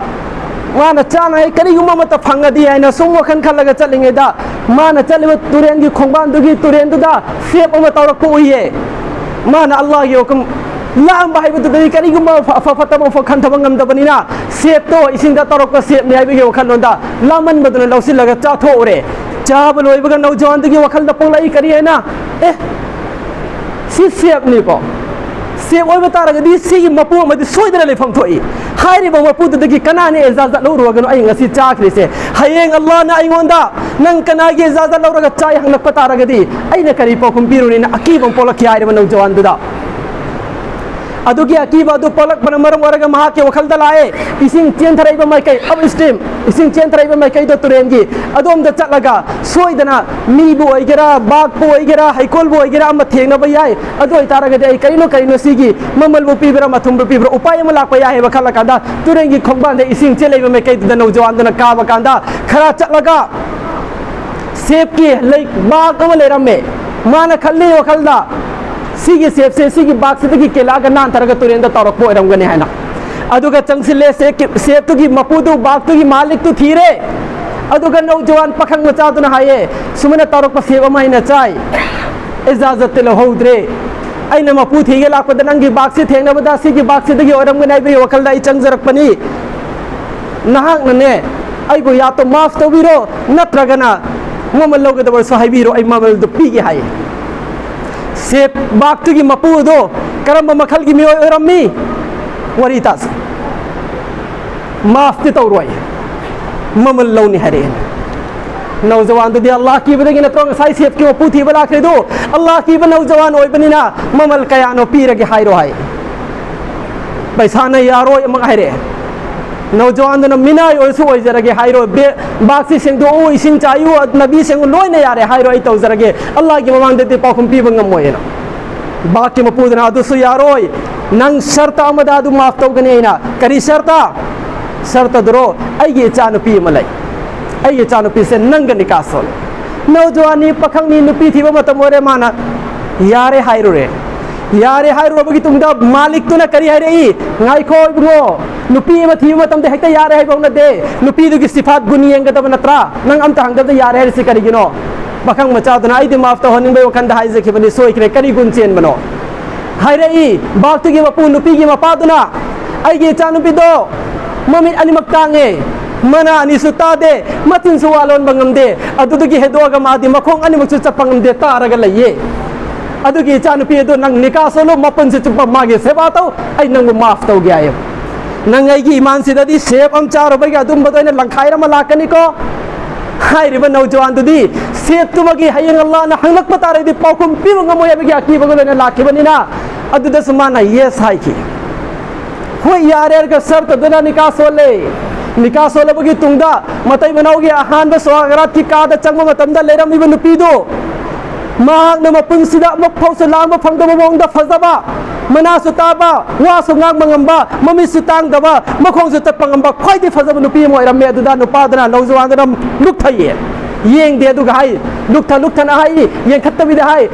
ꯃꯥꯅ ꯆꯥꯅꯉꯥꯏ ꯀꯔꯤꯒꯨꯝꯕ ꯑꯃꯠꯇ ꯐꯪꯉꯗꯤ ꯍꯥꯏꯅ ꯁꯨꯝ ꯋꯥꯈꯜ ꯈꯜꯂꯒ ꯆꯠꯂꯤꯉꯩꯗ ꯃꯥꯅ ꯆꯠꯂꯤꯕ ꯇꯨꯔꯦꯟꯒꯤ ꯈꯣꯡꯕꯥꯟꯗꯨꯒꯤ ꯇꯨꯔꯦꯟꯗꯨꯗ ꯁꯦꯞ ꯑꯃ ꯇꯧꯔꯛꯄ ꯎꯏꯌꯦ꯫ ꯃꯥꯅ ꯑꯜꯂꯥꯍꯒꯤ ꯍꯨꯀꯨꯝ ꯂꯥꯝꯕ ꯍꯥꯏꯕꯗꯨꯗꯗꯤ ꯀꯔꯤꯒꯨꯝꯕ ꯑꯐ-, ꯑꯐ-, ꯐꯠꯇꯕ ꯑꯃꯐꯥꯎ ꯈꯟꯊꯕ ꯉꯝꯗꯕꯅꯤꯅ ꯁꯦꯞꯇꯣ ꯏꯁꯤꯡꯗ ꯇꯧꯔꯛꯄ ꯁꯦꯞꯅꯤ ꯍꯥꯏꯕꯒꯤ ꯋꯥꯈꯜꯂꯣꯟꯗ ꯂꯥꯝꯃꯟꯕꯗꯨꯅ ꯂꯧꯁꯤꯜꯂꯒ ꯆꯥꯊꯣꯛꯎꯔꯦ꯫ ꯆꯥꯕ ꯂꯣꯏꯕꯒ ꯅꯧꯖꯋꯥꯟꯗꯨꯒꯤ ꯋꯥꯈꯜꯗ ꯄꯣꯛꯂꯛꯏ ꯀꯔꯤ ꯍꯥꯏꯅ? ꯑꯦ, ꯁꯤ ꯁꯦꯞꯅꯤꯀꯣ, ꯁꯦꯐ ꯑꯣꯏꯕ ꯇꯥꯔꯒꯗꯤ ꯁꯤꯒꯤ ꯃꯄꯨ ꯑꯃꯗꯤ ꯁꯣꯏꯗꯅ ꯂꯩꯐꯝ ꯊꯣꯛꯏ꯫ ꯍꯥꯏꯔꯤꯕ ꯃꯄꯨꯗꯨꯗꯒꯤ ꯀꯅꯥꯅ ꯏꯖꯥꯖꯠ ꯂꯧꯔꯨꯔꯒꯅꯣ ꯑꯩ ꯉꯁꯤ ꯆꯥꯈ꯭ꯔꯤꯁꯦ? ꯍꯌꯦꯡ ꯑꯜꯂꯥꯍꯅ ꯑꯩꯉꯣꯟꯗ "ꯅꯪ ꯀꯅꯥꯒꯤ ꯏꯖꯥꯖꯠ ꯂꯧꯔꯒ ꯆꯥꯏ?" ꯍꯪꯂꯛꯄ ꯇꯥꯔꯒꯗꯤ ꯑꯩꯅ ꯀꯔꯤ ꯄꯥꯎꯈꯨꯝ ꯄꯤꯔꯨꯅꯤꯅ ꯑꯀꯤꯕ ꯑꯃ ꯄꯣꯛꯂꯛꯈꯤ ꯍꯥꯏꯔꯤꯕ ꯅꯧꯖꯋꯥꯟꯗꯨꯗ꯫ ꯑꯗꯨꯒꯤ ꯑꯀꯤꯕ ꯑꯗꯨ ꯄꯣꯛꯂꯛꯄꯅ ꯃꯔꯝ ꯑꯣꯏꯔꯒ ꯃꯍꯥꯛꯀꯤ ꯋꯥꯈꯜꯗ ꯂꯥꯛꯑꯦ, ꯏꯁꯤꯡ ꯆꯦꯟꯊꯔꯛꯏꯕ ꯃꯥꯏꯀꯩ, ꯑꯞ ꯁ꯭ꯇ꯭ꯔꯤꯝ, ꯏꯁꯤꯡ ꯆꯦꯟꯊꯔꯛꯏꯕ ꯃꯥꯏꯀꯩꯗꯣ ꯇꯨꯔꯦꯟꯒꯤ, ꯑꯗꯣꯝꯗ ꯆꯠꯂꯒ ꯁꯣꯏꯗꯅ ꯃꯤꯕꯨ ꯑꯣꯏꯒꯦꯔꯥ, ꯕꯥꯛꯄꯨ ꯑꯣꯏꯒꯦꯔꯥ, ꯍꯩꯀꯣꯜꯕꯨ ꯑꯣꯏꯒꯦꯔꯥ ꯑꯃ ꯊꯦꯡꯅꯕ ꯌꯥꯏ꯫ ꯑꯗꯨ ꯑꯣꯏꯇꯥꯔꯒꯗꯤ ꯑꯩ ꯀꯔꯤꯅꯣ ꯀꯔꯤꯅꯣ ꯁꯤꯒꯤ ꯃꯃꯜꯕꯨ ꯄꯤꯕ꯭ꯔꯥ, ꯃꯊꯨꯝꯕꯨ ꯄꯤꯕ꯭ꯔꯥ, ꯎꯄꯥꯏ ꯑꯃ ꯂꯥꯛꯄ ꯌꯥꯏ ꯍꯥꯏꯕ ꯈꯜꯂꯀꯥꯟꯗ ꯇꯨꯔꯦꯟꯒꯤ ꯈꯣꯡꯕꯥꯟꯗ ꯏꯁꯤꯡ ꯆꯦꯜꯂꯛꯏꯕ ꯃꯥꯏꯀꯩꯗꯨꯗ ꯅꯧꯖꯋꯥꯟꯗꯨꯅ ꯀꯥꯕ ꯀꯥꯟꯗ ꯈꯔ ꯆꯠꯂꯒ ꯁꯦꯐꯀꯤ ꯂꯩ ꯕꯥꯛ ꯑꯃ ꯂꯩꯔꯝꯃꯦ꯫ ꯃꯥꯅ ꯈꯜꯂꯤ ꯋꯥꯈꯜꯗ, "ꯁꯤꯒꯤ ꯁꯦꯐꯁꯦ ꯁꯤꯒꯤ ꯕꯥꯛꯁꯤꯗꯒꯤ ꯀꯦꯜꯂꯛꯑꯒ ꯅꯥꯟꯊꯔꯒ ꯇꯨꯔꯦꯟꯗ ꯇꯧꯔꯛꯄ ꯑꯣꯏꯔꯝꯒꯅꯤ" ꯍꯥꯏꯅ꯫ ꯑꯗꯨꯒ ꯆꯪꯁꯤꯜꯂꯦ ꯁꯦꯐꯀꯤ-, ꯁꯦꯐꯇꯨꯒꯤ ꯃꯄꯨꯗꯨ, ꯕꯥꯛꯇꯨꯒꯤ ꯃꯥꯂꯤꯛꯇꯨ ꯊꯤꯔꯦ꯫ ꯑꯗꯨꯒ ꯅꯧꯖꯋꯥꯟ ꯄꯥꯈꯪ ꯃꯆꯥꯗꯨꯅ ꯍꯥꯏꯌꯦ, "ꯁꯨꯃꯥꯏꯅ ꯇꯧꯔꯛꯄ ꯁꯦꯐ ꯑꯃ ꯑꯩꯅ ꯆꯥꯏ, ꯏꯖꯥꯖꯠꯇꯤ ꯂꯧꯍꯧꯗ꯭ꯔꯦ꯫ ꯑꯩꯅ ꯃꯄꯨ ꯊꯤꯒꯦ ꯂꯥꯛꯄꯗ ꯅꯪꯒꯤ ꯕꯥꯛꯁꯤ ꯊꯦꯡꯅꯕꯗ ꯁꯤꯒꯤ ꯕꯥꯛꯁꯤꯗꯒꯤ ꯑꯣꯏꯔꯝꯒꯅꯤ ꯍꯥꯏꯕꯒꯤ ꯋꯥꯈꯜꯗ ꯑꯩ ꯆꯪꯖꯔꯛꯄꯅꯤ꯫ ꯅꯍꯥꯛꯅꯅꯦ ꯑꯩꯕꯨ ꯌꯥꯇꯣ ꯃꯥꯐ ꯇꯧꯕꯤꯔꯣ, ꯅꯠꯇ꯭ꯔꯒꯅ ꯃꯃꯜ ꯂꯧꯒꯗꯕꯁꯨ ꯍꯥꯏꯕꯤꯔꯣ, ꯑꯩ ꯃꯃꯜꯗꯨ ꯄꯤꯒꯦ" ꯍꯥꯏ꯫ ꯁꯦꯐ ꯕꯥꯛꯇꯨꯒꯤ ꯃꯄꯨ ꯑꯗꯣ ꯀꯔꯝꯕ ꯃꯈꯜꯒꯤ ꯃꯤꯑꯣꯏ ꯑꯣꯏꯔꯝꯃꯤ? ꯋꯥꯔꯤ ꯇꯥꯁꯤ꯫ "ꯃꯥꯐꯇꯤ ꯇꯧꯔꯣꯏ, ꯃꯃꯜ ꯂꯧꯅꯤ" ꯍꯥꯏꯔꯛꯑꯦ꯫ ꯅꯧꯖꯋꯥꯟꯗꯨꯗꯤ ꯑꯜꯂꯥꯍ ꯀꯤꯕꯗꯒꯤ ꯅꯠꯇ꯭ꯔꯣ ꯉꯁꯥꯏ ꯁꯦꯐꯀꯤ ꯃꯄꯨ ꯊꯤꯕ ꯂꯥꯛꯈ꯭ꯔꯤꯗꯨ? "ꯑꯜꯂꯥꯍ ꯀꯤꯕ ꯅꯧꯖꯋꯥꯟ ꯑꯣꯏꯕꯅꯤꯅ ꯃꯃꯜ ꯀꯌꯥꯅꯣ ꯄꯤꯔꯒꯦ ꯍꯥꯏꯔꯣ" ꯍꯥꯏ꯫ "ꯄꯩꯁꯥꯅ ꯌꯥꯔꯣꯏ" ꯑꯃꯨꯛ ꯍꯥꯏꯔꯛꯑꯦ꯫ ꯅꯧꯖꯋꯥꯟꯗꯨꯅ "ꯃꯤꯅꯥꯏ ꯑꯣꯏꯔꯁꯨ ꯑꯣꯏꯖꯔꯒꯦ" ꯍꯥꯏꯔꯣ, "ꯕꯦ-, ꯕꯥꯛꯁꯤ ꯁꯦꯡꯗꯣꯛꯎ, ꯏꯁꯤꯡ ꯆꯥꯏꯌꯨ, ꯅꯕꯤ ꯁꯦꯡꯉꯨ, ꯂꯣꯏꯅ ꯌꯥꯔꯦ ꯍꯥꯏꯔꯣ, ꯑꯩ ꯇꯧꯖꯔꯒꯦ, ꯑꯜꯂꯥꯍꯒꯤ ꯃꯃꯥꯡꯗꯗꯤ ꯄꯥꯎꯈꯨꯝ ꯄꯤꯕ ꯉꯝꯃꯣꯏꯅ"꯫ ꯕꯥꯛꯀꯤ ꯃꯄꯨꯗꯨꯅ "ꯑꯗꯨꯁꯨ ꯌꯥꯔꯣꯏ, ꯅꯪ ꯁꯔꯇ ꯑꯃꯗ ꯑꯗꯨ ꯃꯥꯐ ꯇꯧꯒꯅꯤ ꯑꯩꯅ"꯫ "ꯀꯔꯤ ꯁꯔꯇ?" "ꯁꯔꯇꯗꯨꯔꯣ, ꯑꯩꯒꯤ ꯏꯆꯥꯅꯨꯄꯤ ꯑꯃ ꯂꯩ, ꯑꯩꯒꯤ ꯏꯆꯥꯅꯨꯄꯤꯁꯦ ꯅꯪꯒ ꯅꯤꯀꯥ ꯁꯣꯜꯂꯦ"꯫ ꯅꯧꯖꯋꯥꯟꯅꯤ, ꯄꯥꯈꯪꯅꯤ, ꯅꯨꯄꯤ ꯊꯤꯕ ꯃꯇꯝ ꯑꯣꯏꯔꯦ, ꯃꯥꯅ "ꯌꯥꯔꯦ" ꯍꯥꯏꯔꯨꯔꯦ꯫ ꯌꯥꯔꯦ ꯍꯥꯏꯔꯨꯔꯕꯒꯤ ꯇꯨꯡꯗ ꯃꯥꯂꯤꯛꯇꯨꯅ ꯀꯔꯤ ꯍꯥꯏꯔꯛꯏ? "ꯉꯥꯏꯈꯣ ꯏꯕꯨꯡꯉꯣ, ꯅꯨꯄꯤ ꯑꯃ ꯊꯤꯕ ꯃꯇꯝꯗ ꯍꯦꯛꯇ ꯌꯥꯔꯦ ꯍꯥꯏꯕ ꯍꯧꯅꯗꯦ, ꯅꯨꯄꯤꯗꯨꯒꯤ ꯁꯤꯐꯥꯠ ꯒꯨꯟ ꯌꯦꯡꯒꯗꯕ ꯅꯠꯇ꯭ꯔꯥ? ꯅꯪ ꯑꯝꯇ ꯍꯪꯗꯕꯗ ꯌꯥꯔꯦ ꯍꯥꯏꯔꯤꯁꯤ ꯀꯔꯤꯒꯤꯅꯣ?" ꯄꯥꯈꯪ ꯃꯆꯥꯗꯨꯅ "ꯑꯩꯗꯤ ꯃꯥꯐ ꯇꯧꯍꯟꯅꯤꯡꯕꯒꯤ ꯋꯥꯈꯜꯗ ꯍꯥꯏꯖꯈꯤꯕꯅꯤ, ꯁꯣꯏꯈ꯭ꯔꯦ, ꯀꯔꯤ ꯒꯨꯟ ꯆꯦꯟꯕꯅꯣ?" ꯍꯥꯏꯔꯛꯏ ꯕꯥꯛꯇꯨꯒꯤ ꯃꯄꯨ ꯅꯨꯄꯤꯒꯤ ꯃꯄꯥꯗꯨꯅ, "ꯑꯩꯒꯤ ꯏꯆꯥꯅꯨꯄꯤꯗꯣ ꯃꯃꯤꯠ ꯑꯅꯤꯃꯛ ꯇꯥꯡꯉꯦ, ꯃꯅꯥ ꯑꯅꯤꯁꯨ ꯇꯥꯗꯦ, ꯃꯆꯤꯟꯁꯨ ꯋꯥ ꯂꯣꯟꯕ ꯉꯝꯗꯦ, ꯑꯗꯨꯗꯒꯤ ꯍꯦꯟꯗꯣꯛꯑꯒ ꯃꯥꯗꯤ ꯃꯈꯣꯡ ꯑꯅꯤꯃꯛꯁꯨ ꯆꯠꯄ ꯉꯝꯗꯦ, ꯇꯥꯔꯒ ꯂꯩꯌꯦ"꯫ ꯑꯗꯨꯒꯤ ꯏꯆꯥꯅꯨꯄꯤ ꯑꯗꯨ ꯅꯪ ꯅꯤꯀꯥ ꯁꯣꯜꯂꯨ, ꯃꯄꯨꯟꯁꯤ ꯆꯨꯞꯄ ꯃꯥꯒꯤ ꯁꯦꯕꯥ ꯇꯧ, ꯑꯩ ꯅꯪꯕꯨ ꯃꯥꯐ ꯇꯧꯒꯦ ꯍꯥꯏꯌꯦ꯫ ꯅꯪ ꯑꯩꯒꯤ ꯏꯃꯥꯟꯁꯤꯗꯗꯤ ꯁꯦꯞ ꯑꯃ ꯆꯥꯔꯨꯕꯒꯤ ꯑꯗꯨꯝꯕꯗꯣ ꯑꯩꯅ ꯂꯪꯈꯥꯏꯔ ꯑꯃ ꯂꯥꯛꯀꯅꯤꯀꯣ ꯍꯥꯏꯔꯤꯕ ꯅꯧꯖꯋꯥꯟꯗꯨꯗꯤ ꯁꯦꯞꯇꯨꯃꯒꯤ ꯍꯌꯦꯡ ꯑꯜꯂꯥꯅ ꯍꯪꯂꯛꯄ ꯇꯥꯔꯗꯤ ꯄꯥꯎꯈꯨꯝ ꯄꯤꯕ ꯉꯝꯃꯣꯏ ꯍꯥꯏꯕꯒꯤ ꯑꯀꯤꯕꯒ ꯂꯣꯏꯅ ꯂꯥꯛꯈꯤꯕꯅꯤꯅ, ꯑꯗꯨꯗꯁꯨ ꯃꯥꯅ ꯌꯦꯁ ꯍꯥꯏꯈꯤ꯫ ꯍꯣꯏ, ꯌꯥꯔꯦ ꯍꯥꯏꯔꯒ ꯁꯔꯇꯗꯨꯅ ꯅꯤꯀꯥ ꯁꯣꯜꯂꯦ꯫ ꯅꯤꯀꯥ ꯁꯣꯜꯂꯕꯒꯤ ꯇꯨꯡꯗ ꯃꯇꯩ ꯃꯅꯥꯎꯒꯤ ꯑꯍꯥꯟꯕ ꯁꯣꯍꯥꯒꯔꯥꯠꯀꯤ ꯀꯥꯗ ꯆꯪꯕ ꯃꯇꯝꯗ ꯂꯩꯔꯝꯃꯤꯕ ꯅꯨꯄꯤꯗꯨ, ꯃꯍꯥꯛꯅ ꯃꯄꯨꯟꯁꯤꯗ ꯑꯃꯨꯛ ꯐꯥꯎꯁꯨ ꯂꯥꯡꯕ ꯐꯪꯗꯕ ꯃꯑꯣꯡꯗ ꯐꯖꯕ, ꯃꯅꯥꯁꯨ ꯇꯥꯕ, ꯋꯥꯁꯨ ꯉꯥꯡꯕ ꯉꯝꯕ, ꯃꯃꯤꯠꯁꯨ ꯇꯥꯡꯗꯕ, ꯃꯈꯣꯡꯁꯨ ꯆꯠꯄ ꯉꯝꯕ ꯈ꯭ꯋꯥꯏꯗꯒꯤ ꯐꯖꯕ ꯅꯨꯄꯤ ꯑꯃ ꯑꯣꯏꯔꯝꯃꯦ꯫ ꯑꯗꯨꯗ ꯅꯨꯄꯥꯗꯨꯅ, ꯅꯧꯖꯋꯥꯟꯗꯨꯅ ꯂꯨꯛꯊꯩꯌꯦ, ꯌꯦꯡꯗꯦ꯫ ꯑꯗꯨꯒ ꯍꯥꯏ, ꯂꯨꯛꯊ ꯂꯨꯛꯊꯅ ꯍꯥꯏ, ꯌꯦꯡꯈꯠꯇꯕꯤꯗ ꯍꯥꯏ,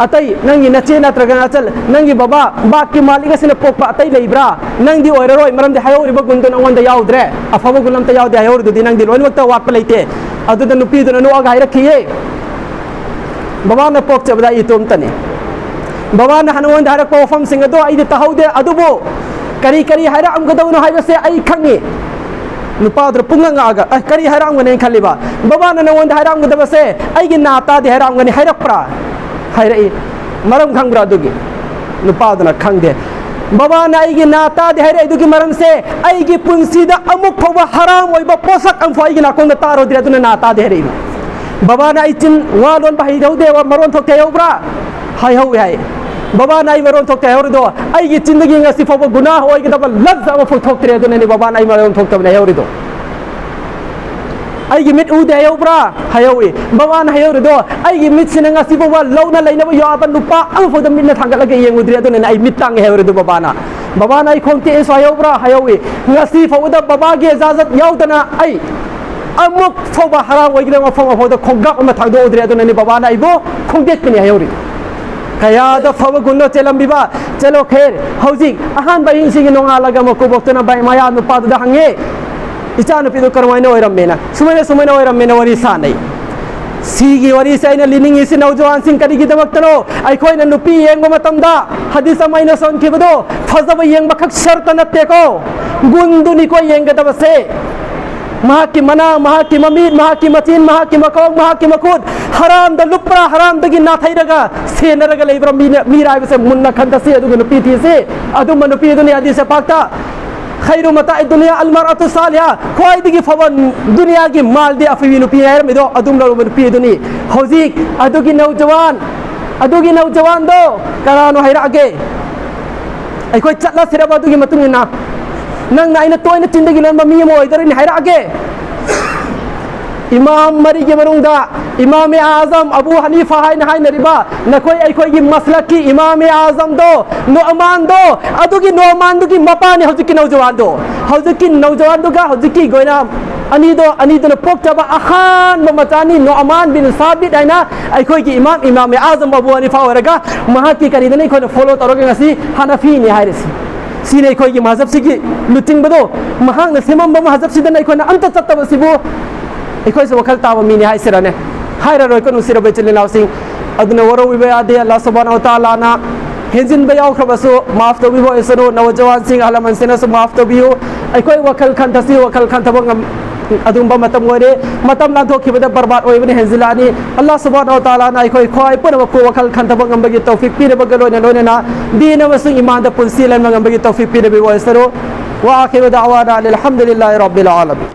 "ꯑꯇꯩ ꯅꯪꯒꯤ ꯅꯆꯦ ꯅꯠꯇ꯭ꯔꯒ ꯅꯆꯜ, ꯅꯪꯒꯤ ꯕꯕꯥ, ꯕꯥꯛꯀꯤ ꯃꯥꯂꯤꯛ ꯑꯁꯤꯅ ꯄꯣꯛꯄ ꯑꯇꯩ ꯂꯩꯕ꯭ꯔꯥ? ꯅꯪꯗꯤ ꯑꯣꯏꯔꯔꯣꯏ, ꯃꯔꯝꯗꯤ ꯍꯥꯏꯍꯧꯔꯤꯕ ꯒꯨꯟꯗꯨ ꯅꯉꯣꯟꯗ ꯌꯥꯎꯗ꯭ꯔꯦ꯫ ꯑꯐꯕ ꯒꯨꯟ ꯑꯝꯇ ꯌꯥꯎꯗꯦ, ꯍꯥꯏꯍꯧꯔꯤꯗꯨꯗꯤ ꯅꯪꯗꯤ ꯂꯣꯏꯅꯃꯛꯇ ꯑꯋꯥꯠꯄ ꯂꯩꯇꯦ"꯫ ꯑꯗꯨꯗ ꯅꯨꯄꯤꯗꯨꯅ ꯅꯣꯛꯑꯒ ꯍꯥꯏꯔꯛꯈꯤꯌꯦ, "ꯕꯕꯥꯅ ꯄꯣꯛꯆꯕꯗ ꯑꯩ ꯏꯇꯣꯝꯇꯅꯤ꯫ ꯕꯕꯥꯅ ꯅꯉꯣꯟꯗ ꯍꯥꯏꯔꯛꯄ ꯋꯥꯐꯝꯁꯤꯡ ꯑꯗꯣ ꯑꯩꯗꯤ ꯇꯥꯍꯧꯗꯦ, ꯑꯗꯨꯕꯨ ꯀꯔꯤ ꯀꯔꯤ ꯍꯥꯏꯔꯛꯑꯝꯒꯗꯕꯅꯣ ꯍꯥꯏꯕꯁꯦ ꯑꯩ ꯈꯪꯉꯤ"꯫ ꯅꯨꯄꯥꯗꯨꯅ ꯄꯨꯡꯉꯛ ꯉꯛꯑꯒ, "ꯑꯦ, ꯀꯔꯤ ꯍꯥꯏꯔꯛꯑꯝꯒꯅꯤ ꯈꯜꯂꯤꯕ? ꯕꯕꯥꯅ ꯅꯉꯣꯟꯗ ꯍꯥꯏꯔꯛꯑꯝꯒꯗꯕꯁꯦ ꯑꯩꯒꯤ ꯅꯥ ꯇꯥꯗꯦ ꯍꯥꯏꯔꯛꯑꯝꯒꯅꯤ, ꯍꯥꯏꯔꯛꯄ꯭ꯔꯥ?" ꯍꯥꯏꯔꯛꯏ꯫ ꯃꯔꯝ ꯈꯪꯕ꯭ꯔꯥ ꯑꯗꯨꯒꯤ? ꯅꯨꯄꯥꯗꯨꯅ, "ꯈꯪꯗꯦ꯫ ꯕꯕꯥꯅ ꯑꯩꯒꯤ ꯅꯥ ꯇꯥꯗꯦ ꯍꯥꯏꯔꯛꯏꯗꯨꯒꯤ ꯃꯔꯝꯁꯦ ꯑꯩꯒꯤ ꯄꯨꯟꯁꯤꯗ ꯑꯃꯨꯛ ꯐꯥꯎꯕ ꯍꯔꯥꯝ ꯑꯣꯏꯕ ꯄꯣꯠꯁꯛ ꯑꯃꯐꯥꯎ ꯑꯩꯒꯤ ꯅꯥꯀꯣꯡꯗ ꯇꯥꯔꯨꯗ꯭ꯔꯦ, ꯑꯗꯨꯅ ꯅꯥ ꯇꯥꯗꯦ" ꯍꯥꯏꯔꯛꯏꯕ꯫ "ꯕꯕꯥꯅ ꯑꯩ ꯆꯤꯟ ꯋꯥ ꯂꯣꯟꯕ ꯍꯩꯍꯧꯗꯦ, ꯋꯥ ꯃꯔꯣꯟ ꯊꯣꯛꯇꯦ ꯍꯥꯏꯍꯧꯕ꯭ꯔꯥ?" ꯍꯥꯏꯍꯧꯋꯤ ꯍꯥꯏ꯫ "ꯕꯕꯥꯅ ꯑꯩ ꯃꯔꯣꯟ ꯊꯣꯛꯇꯦ ꯍꯥꯏꯍꯧꯔꯤꯗꯣ, ꯑꯩꯒꯤ ꯆꯤꯟꯗꯒꯤ ꯉꯁꯤ ꯐꯥꯎꯕ ꯒꯨꯅꯥꯍ ꯑꯣꯏꯒꯗꯕ ꯂꯐꯖ ꯑꯃꯐꯥꯎ ꯊꯣꯛꯇ꯭ꯔꯦ, ꯑꯗꯨꯅꯅꯤ ꯕꯕꯥꯅ ꯑꯩ ꯃꯔꯣꯟ ꯊꯣꯛꯇꯕꯅꯦ ꯍꯥꯏꯍꯧꯔꯤꯗꯣ꯫ ꯑꯩꯒꯤ ꯃꯤꯠ ꯎꯗꯦ ꯍꯥꯏꯍꯧꯕ꯭ꯔꯥ?" ꯍꯥꯏꯍꯧꯋꯤ꯫ "ꯕꯕꯥꯅ ꯍꯥꯏꯍꯧꯔꯤꯗꯣ, ꯑꯩꯒꯤ ꯃꯤꯠꯁꯤꯅ ꯉꯁꯤ ꯐꯥꯎꯕ ꯂꯧꯅ ꯂꯩꯅꯕ ꯌꯥꯕ ꯅꯨꯄꯥ ꯑꯃꯐꯥꯎꯗ ꯃꯤꯠꯅ ꯊꯥꯡꯒꯠꯂꯒ ꯌꯦꯡꯉꯨꯗ꯭ꯔꯤ, ꯑꯗꯨꯅꯅꯦ ꯑꯩ ꯃꯤꯠ ꯇꯥꯡꯉꯦ" ꯍꯥꯏꯍꯧꯔꯤꯗꯣ ꯕꯕꯥꯅ꯫ "ꯕꯕꯥꯅ ꯑꯩ ꯈꯣꯡ ꯇꯦꯛꯑꯦꯁꯨ" ꯍꯥꯏꯍꯧꯕ꯭ꯔꯥ? ꯍꯥꯏꯍꯧꯋꯤ꯫ "ꯉꯁꯤ ꯐꯥꯎꯕꯗ ꯕꯕꯥꯒꯤ ꯏꯖꯥꯖꯠ ꯌꯥꯎꯗꯅ ꯑꯩ ꯑꯃꯨꯛ ꯐꯥꯎꯕ ꯍꯔꯥꯝ ꯑꯣꯏꯒꯗꯕ ꯃꯐꯝ ꯑꯃꯐꯥꯎꯗ ꯈꯣꯡꯀꯥꯞ ꯑꯃ ꯊꯥꯡꯗꯣꯛꯎꯗ꯭ꯔꯤ, ꯑꯗꯨꯅꯅꯤ ꯕꯕꯥꯅ ꯑꯩꯕꯨ ꯈꯣꯡꯗꯦꯛꯄꯅꯤ" ꯍꯥꯏꯍꯧꯔꯤ꯫ ꯀꯌꯥꯗ ꯐꯕ ꯒꯨꯟꯗꯣ ꯆꯦꯜꯂꯝꯕꯤꯕ꯫ ꯆꯠꯂꯣ ꯈꯦꯔ, ꯍꯧꯖꯤꯛ ꯑꯍꯥꯟꯕ ꯑꯍꯤꯡꯁꯤꯒꯤ ꯅꯣꯡꯉꯥꯜꯂꯒ ꯃꯀꯨꯕꯣꯛꯇꯨꯅ ꯕꯥꯏ ꯃꯌꯥ ꯅꯨꯄꯥꯗꯨꯗ ꯍꯪꯉꯦ, "ꯏꯆꯥ ꯅꯨꯄꯤꯗꯣ ꯀꯔꯝꯍꯥꯏꯅ ꯑꯣꯏꯔꯝꯃꯦꯅ?" "ꯁꯨꯃꯥꯏꯅ ꯁꯨꯃꯥꯏꯅ ꯑꯣꯏꯔꯝꯃꯦꯅ" ꯋꯥꯔꯤ ꯁꯥꯟꯅꯩ꯫ ꯁꯤꯒꯤ ꯋꯥꯔꯤꯁꯦ ꯑꯩꯅ ꯂꯤꯅꯤꯡꯉꯤꯁꯤ ꯅꯧꯖꯋꯥꯟꯁꯤꯡ ꯀꯔꯤꯒꯤꯗꯃꯛꯇꯅꯣ? ꯑꯩꯈꯣꯏꯅ ꯅꯨꯄꯤ ꯌꯦꯡꯕ ꯃꯇꯝꯗ ꯍꯗꯤꯁ ꯑꯃ ꯑꯩꯅ ꯁꯣꯟꯈꯤꯕꯗꯣ, ꯐꯖꯕ ꯌꯦꯡꯕꯈꯛ ꯁꯔꯇ ꯅꯠꯇꯦꯀꯣ, ꯒꯨꯟꯗꯨꯅꯤꯀꯣ ꯌꯦꯡꯒꯗꯕꯁꯦ꯫ ꯃꯍꯥꯛꯀꯤ ꯃꯅꯥ, ꯃꯍꯥꯛꯀꯤ ꯃꯃꯤꯠ, ꯃꯍꯥꯛꯀꯤ ꯃꯆꯤꯟ, ꯃꯍꯥꯛꯀꯤ ꯃꯈꯣꯡ, ꯃꯍꯥꯛꯀꯤ ꯃꯈꯨꯠ ꯍꯔꯥꯝꯗ ꯂꯨꯞꯄ꯭ꯔꯥ, ꯍꯔꯥꯝꯗꯒꯤ ꯅꯥꯊꯩꯔꯒ ꯁꯦꯟꯅꯔꯒ ꯂꯩꯕ꯭ꯔꯥ ꯃꯤꯅ, ꯃꯤꯔꯥꯏꯕꯁꯦ ꯃꯨꯟꯅ ꯈꯟꯊꯁꯤ꯫ ꯑꯗꯨꯒ ꯅꯨꯄꯤ ꯊꯤꯁꯤ꯫ ꯑꯗꯨꯝꯕ ꯅꯨꯄꯤ ꯑꯗꯨꯅꯤ ꯍꯗꯤꯁ ꯄꯥꯛꯇ "ꯈꯩꯔꯨ ꯃꯇꯥꯏ ꯗꯨꯅꯤꯌꯥ ꯑꯜ ꯃꯔꯑꯇꯨ ꯁꯥꯂꯤꯍꯥ", ꯈ꯭ꯋꯥꯏꯗꯒꯤ ꯐꯕ ꯗꯨꯅꯤꯌꯥꯒꯤ ꯃꯥꯜꯗꯤ ꯑꯐꯕꯤ ꯅꯨꯄꯤ ꯍꯥꯏꯔꯝꯃꯤꯗꯣ ꯑꯗꯨꯝ ꯂꯧꯔꯕ ꯅꯨꯄꯤ ꯑꯗꯨꯅꯤ꯫ ꯍꯧꯖꯤꯛ ꯑꯗꯨꯒꯤ ꯅꯧꯖꯋꯥꯟ, ꯑꯗꯨꯒꯤ ꯅꯧꯖꯋꯥꯟꯗꯣ ꯀꯅꯥꯅꯣ ꯍꯥꯏꯔꯛꯑꯒꯦ? ꯑꯩꯈꯣꯏ ꯆꯠꯂꯁꯤꯔꯕ ꯑꯗꯨꯒꯤ ꯃꯇꯨꯡ ꯏꯟꯅ? ꯅꯪꯅ ꯑꯩꯅ ꯇꯣꯏꯅ ꯆꯤꯟꯗꯒꯤ ꯂꯣꯟꯕ ꯃꯤ ꯑꯃ ꯑꯣꯏꯗꯣꯔꯤꯅꯤ ꯍꯥꯏꯔꯛꯑꯒꯦ꯫ ꯏꯃꯥꯝ ꯃꯔꯤꯒꯤ ꯃꯅꯨꯡꯗ ꯏꯃꯥꯝ ꯑꯥꯖꯝ ꯑꯕꯨ ꯍꯅꯤꯐꯥ ꯍꯥꯏꯅ ꯍꯥꯏꯅꯔꯤꯕ ꯅꯈꯣꯏ ꯑꯩꯈꯣꯏꯒꯤ ꯃꯁꯂꯛꯀꯤ ꯏꯃꯥꯝ ꯑꯥꯖꯝꯗꯣ, ꯅꯣꯃꯥꯟꯗꯣ, ꯑꯗꯨꯒꯤ ꯅꯣꯃꯥꯟꯗꯨꯒꯤ ꯃꯄꯥꯅꯤ ꯍꯧꯖꯤꯛꯀꯤ ꯅꯧꯖꯋꯥꯟꯗꯣ꯫ ꯍꯧꯖꯤꯛꯀꯤ ꯅꯧꯖꯋꯥꯟꯗꯨꯒ ꯍꯧꯖꯤꯛꯀꯤ ꯒꯣꯏꯅꯥꯝ ꯑꯅꯤꯗꯣ, ꯑꯅꯤꯗꯨꯅ ꯄꯣꯛꯆꯕ ꯑꯍꯥꯟꯕ ꯃꯆꯥꯅꯤ ꯅꯣꯃꯥꯟ ꯕꯤꯟ ꯁꯥꯕꯤꯠ ꯍꯥꯏꯅ ꯑꯩꯈꯣꯏꯒꯤ ꯏꯃꯥꯝ, ꯏꯃꯥꯝ ꯑꯥꯖꯝ ꯑꯕꯨ ꯍꯅꯤꯐꯥ ꯑꯣꯏꯔꯒ ꯃꯍꯥꯛꯀꯤ ꯀꯔꯤꯗꯅ ꯑꯩꯈꯣꯏꯅ ꯐꯣꯂꯣ ꯇꯧꯔꯒ ꯉꯁꯤ ꯍꯅꯐꯤꯅꯤ ꯍꯥꯏꯔꯤꯁꯤ꯫ ꯁꯤꯅꯤ ꯑꯩꯈꯣꯏꯒꯤ ꯃꯍꯖꯕꯁꯤꯒꯤ ꯂꯨꯆꯤꯡꯕꯗꯣ꯫ ꯃꯍꯥꯛꯅ ꯁꯦꯝꯃꯝꯕ ꯃꯍꯖꯕꯁꯤꯗꯅ ꯑꯩꯈꯣꯏꯅ ꯑꯝꯇ ꯆꯠꯇꯕꯁꯤꯕꯨ ꯑꯩꯈꯣꯏꯁꯨ ꯋꯥꯈꯜ ꯇꯥꯕ ꯃꯤꯅꯤ ꯍꯥꯏꯁꯤꯔꯅꯦ? ꯍꯥꯏꯔꯔꯣꯏꯀꯣ, ꯅꯨꯡꯁꯤꯔꯕ ꯏꯆꯤꯜ ꯏꯅꯥꯎꯁꯤꯡ꯫ ꯑꯗꯨꯅ ꯋꯥꯔꯧꯕꯤꯕ ꯌꯥꯗꯦ꯫ ꯑꯜꯂꯥꯍ ꯁꯨꯕꯍꯥꯅꯍꯨ ꯋ ꯇꯥꯂꯥꯅ ꯍꯦꯟꯖꯤꯟꯕ ꯌꯥꯎꯈ꯭ꯔꯕꯁꯨ ꯃꯥꯐ ꯇꯧꯕꯤꯕ ꯑꯣꯏꯁꯅꯨ꯫ ꯅꯧꯖꯋꯥꯟꯁꯤꯡ, ꯑꯍꯜ ꯂꯃꯟꯁꯤꯡꯅꯁꯨ ꯃꯥꯐ ꯇꯧꯕꯤꯌꯨ꯫ ꯑꯩꯈꯣꯏ ꯋꯥꯈꯜ ꯈꯟꯊꯁꯤ, ꯋꯥꯈꯜ ꯈꯟꯊꯕ ꯉꯝ-, ꯑꯗꯨꯝꯕ ꯃꯇꯝ ꯑꯣꯏꯔꯦ꯫ ꯃꯇꯝ ꯂꯥꯟꯊꯣꯛꯈꯤꯕꯗ ꯕꯔꯕꯥꯗ ꯑꯣꯏꯕꯅ ꯍꯦꯟꯖꯤꯜꯂꯛꯑꯅꯤ꯫ ꯑꯜꯂꯥꯍ ꯁꯨꯕꯍꯥꯅꯍꯨ ꯋ ꯇꯥꯂꯥꯅ ꯑꯩꯈꯣꯏ ꯈ꯭ꯋꯥꯏ ꯄꯨꯝꯅꯃꯛꯄꯨ ꯋꯥꯈꯜ ꯈꯟꯊꯕ ꯉꯝꯕꯒꯤ ꯇꯧꯐꯤꯛ ꯄꯤꯅꯕꯒ ꯂꯣꯏꯅ ꯂꯣꯏꯅꯅ ꯗꯤꯟ ꯑꯃꯁꯨꯡ ꯏꯃꯥꯟꯗ ꯄꯨꯟꯁꯤ ꯂꯦꯟꯕ ꯉꯝꯕꯒꯤ ꯇꯧꯐꯤꯛ ꯄꯤꯅꯕꯤꯕ ꯑꯣꯏꯁꯅꯨ꯫ ꯋꯥ ꯑꯈꯤꯔꯨ ꯗꯥꯋꯥꯅ ꯑꯅꯤꯜ ꯍꯝꯗꯨꯂꯤꯜꯂꯥꯍꯤ ꯔꯕꯤꯜ ꯑꯥꯂꯃꯤꯟ꯫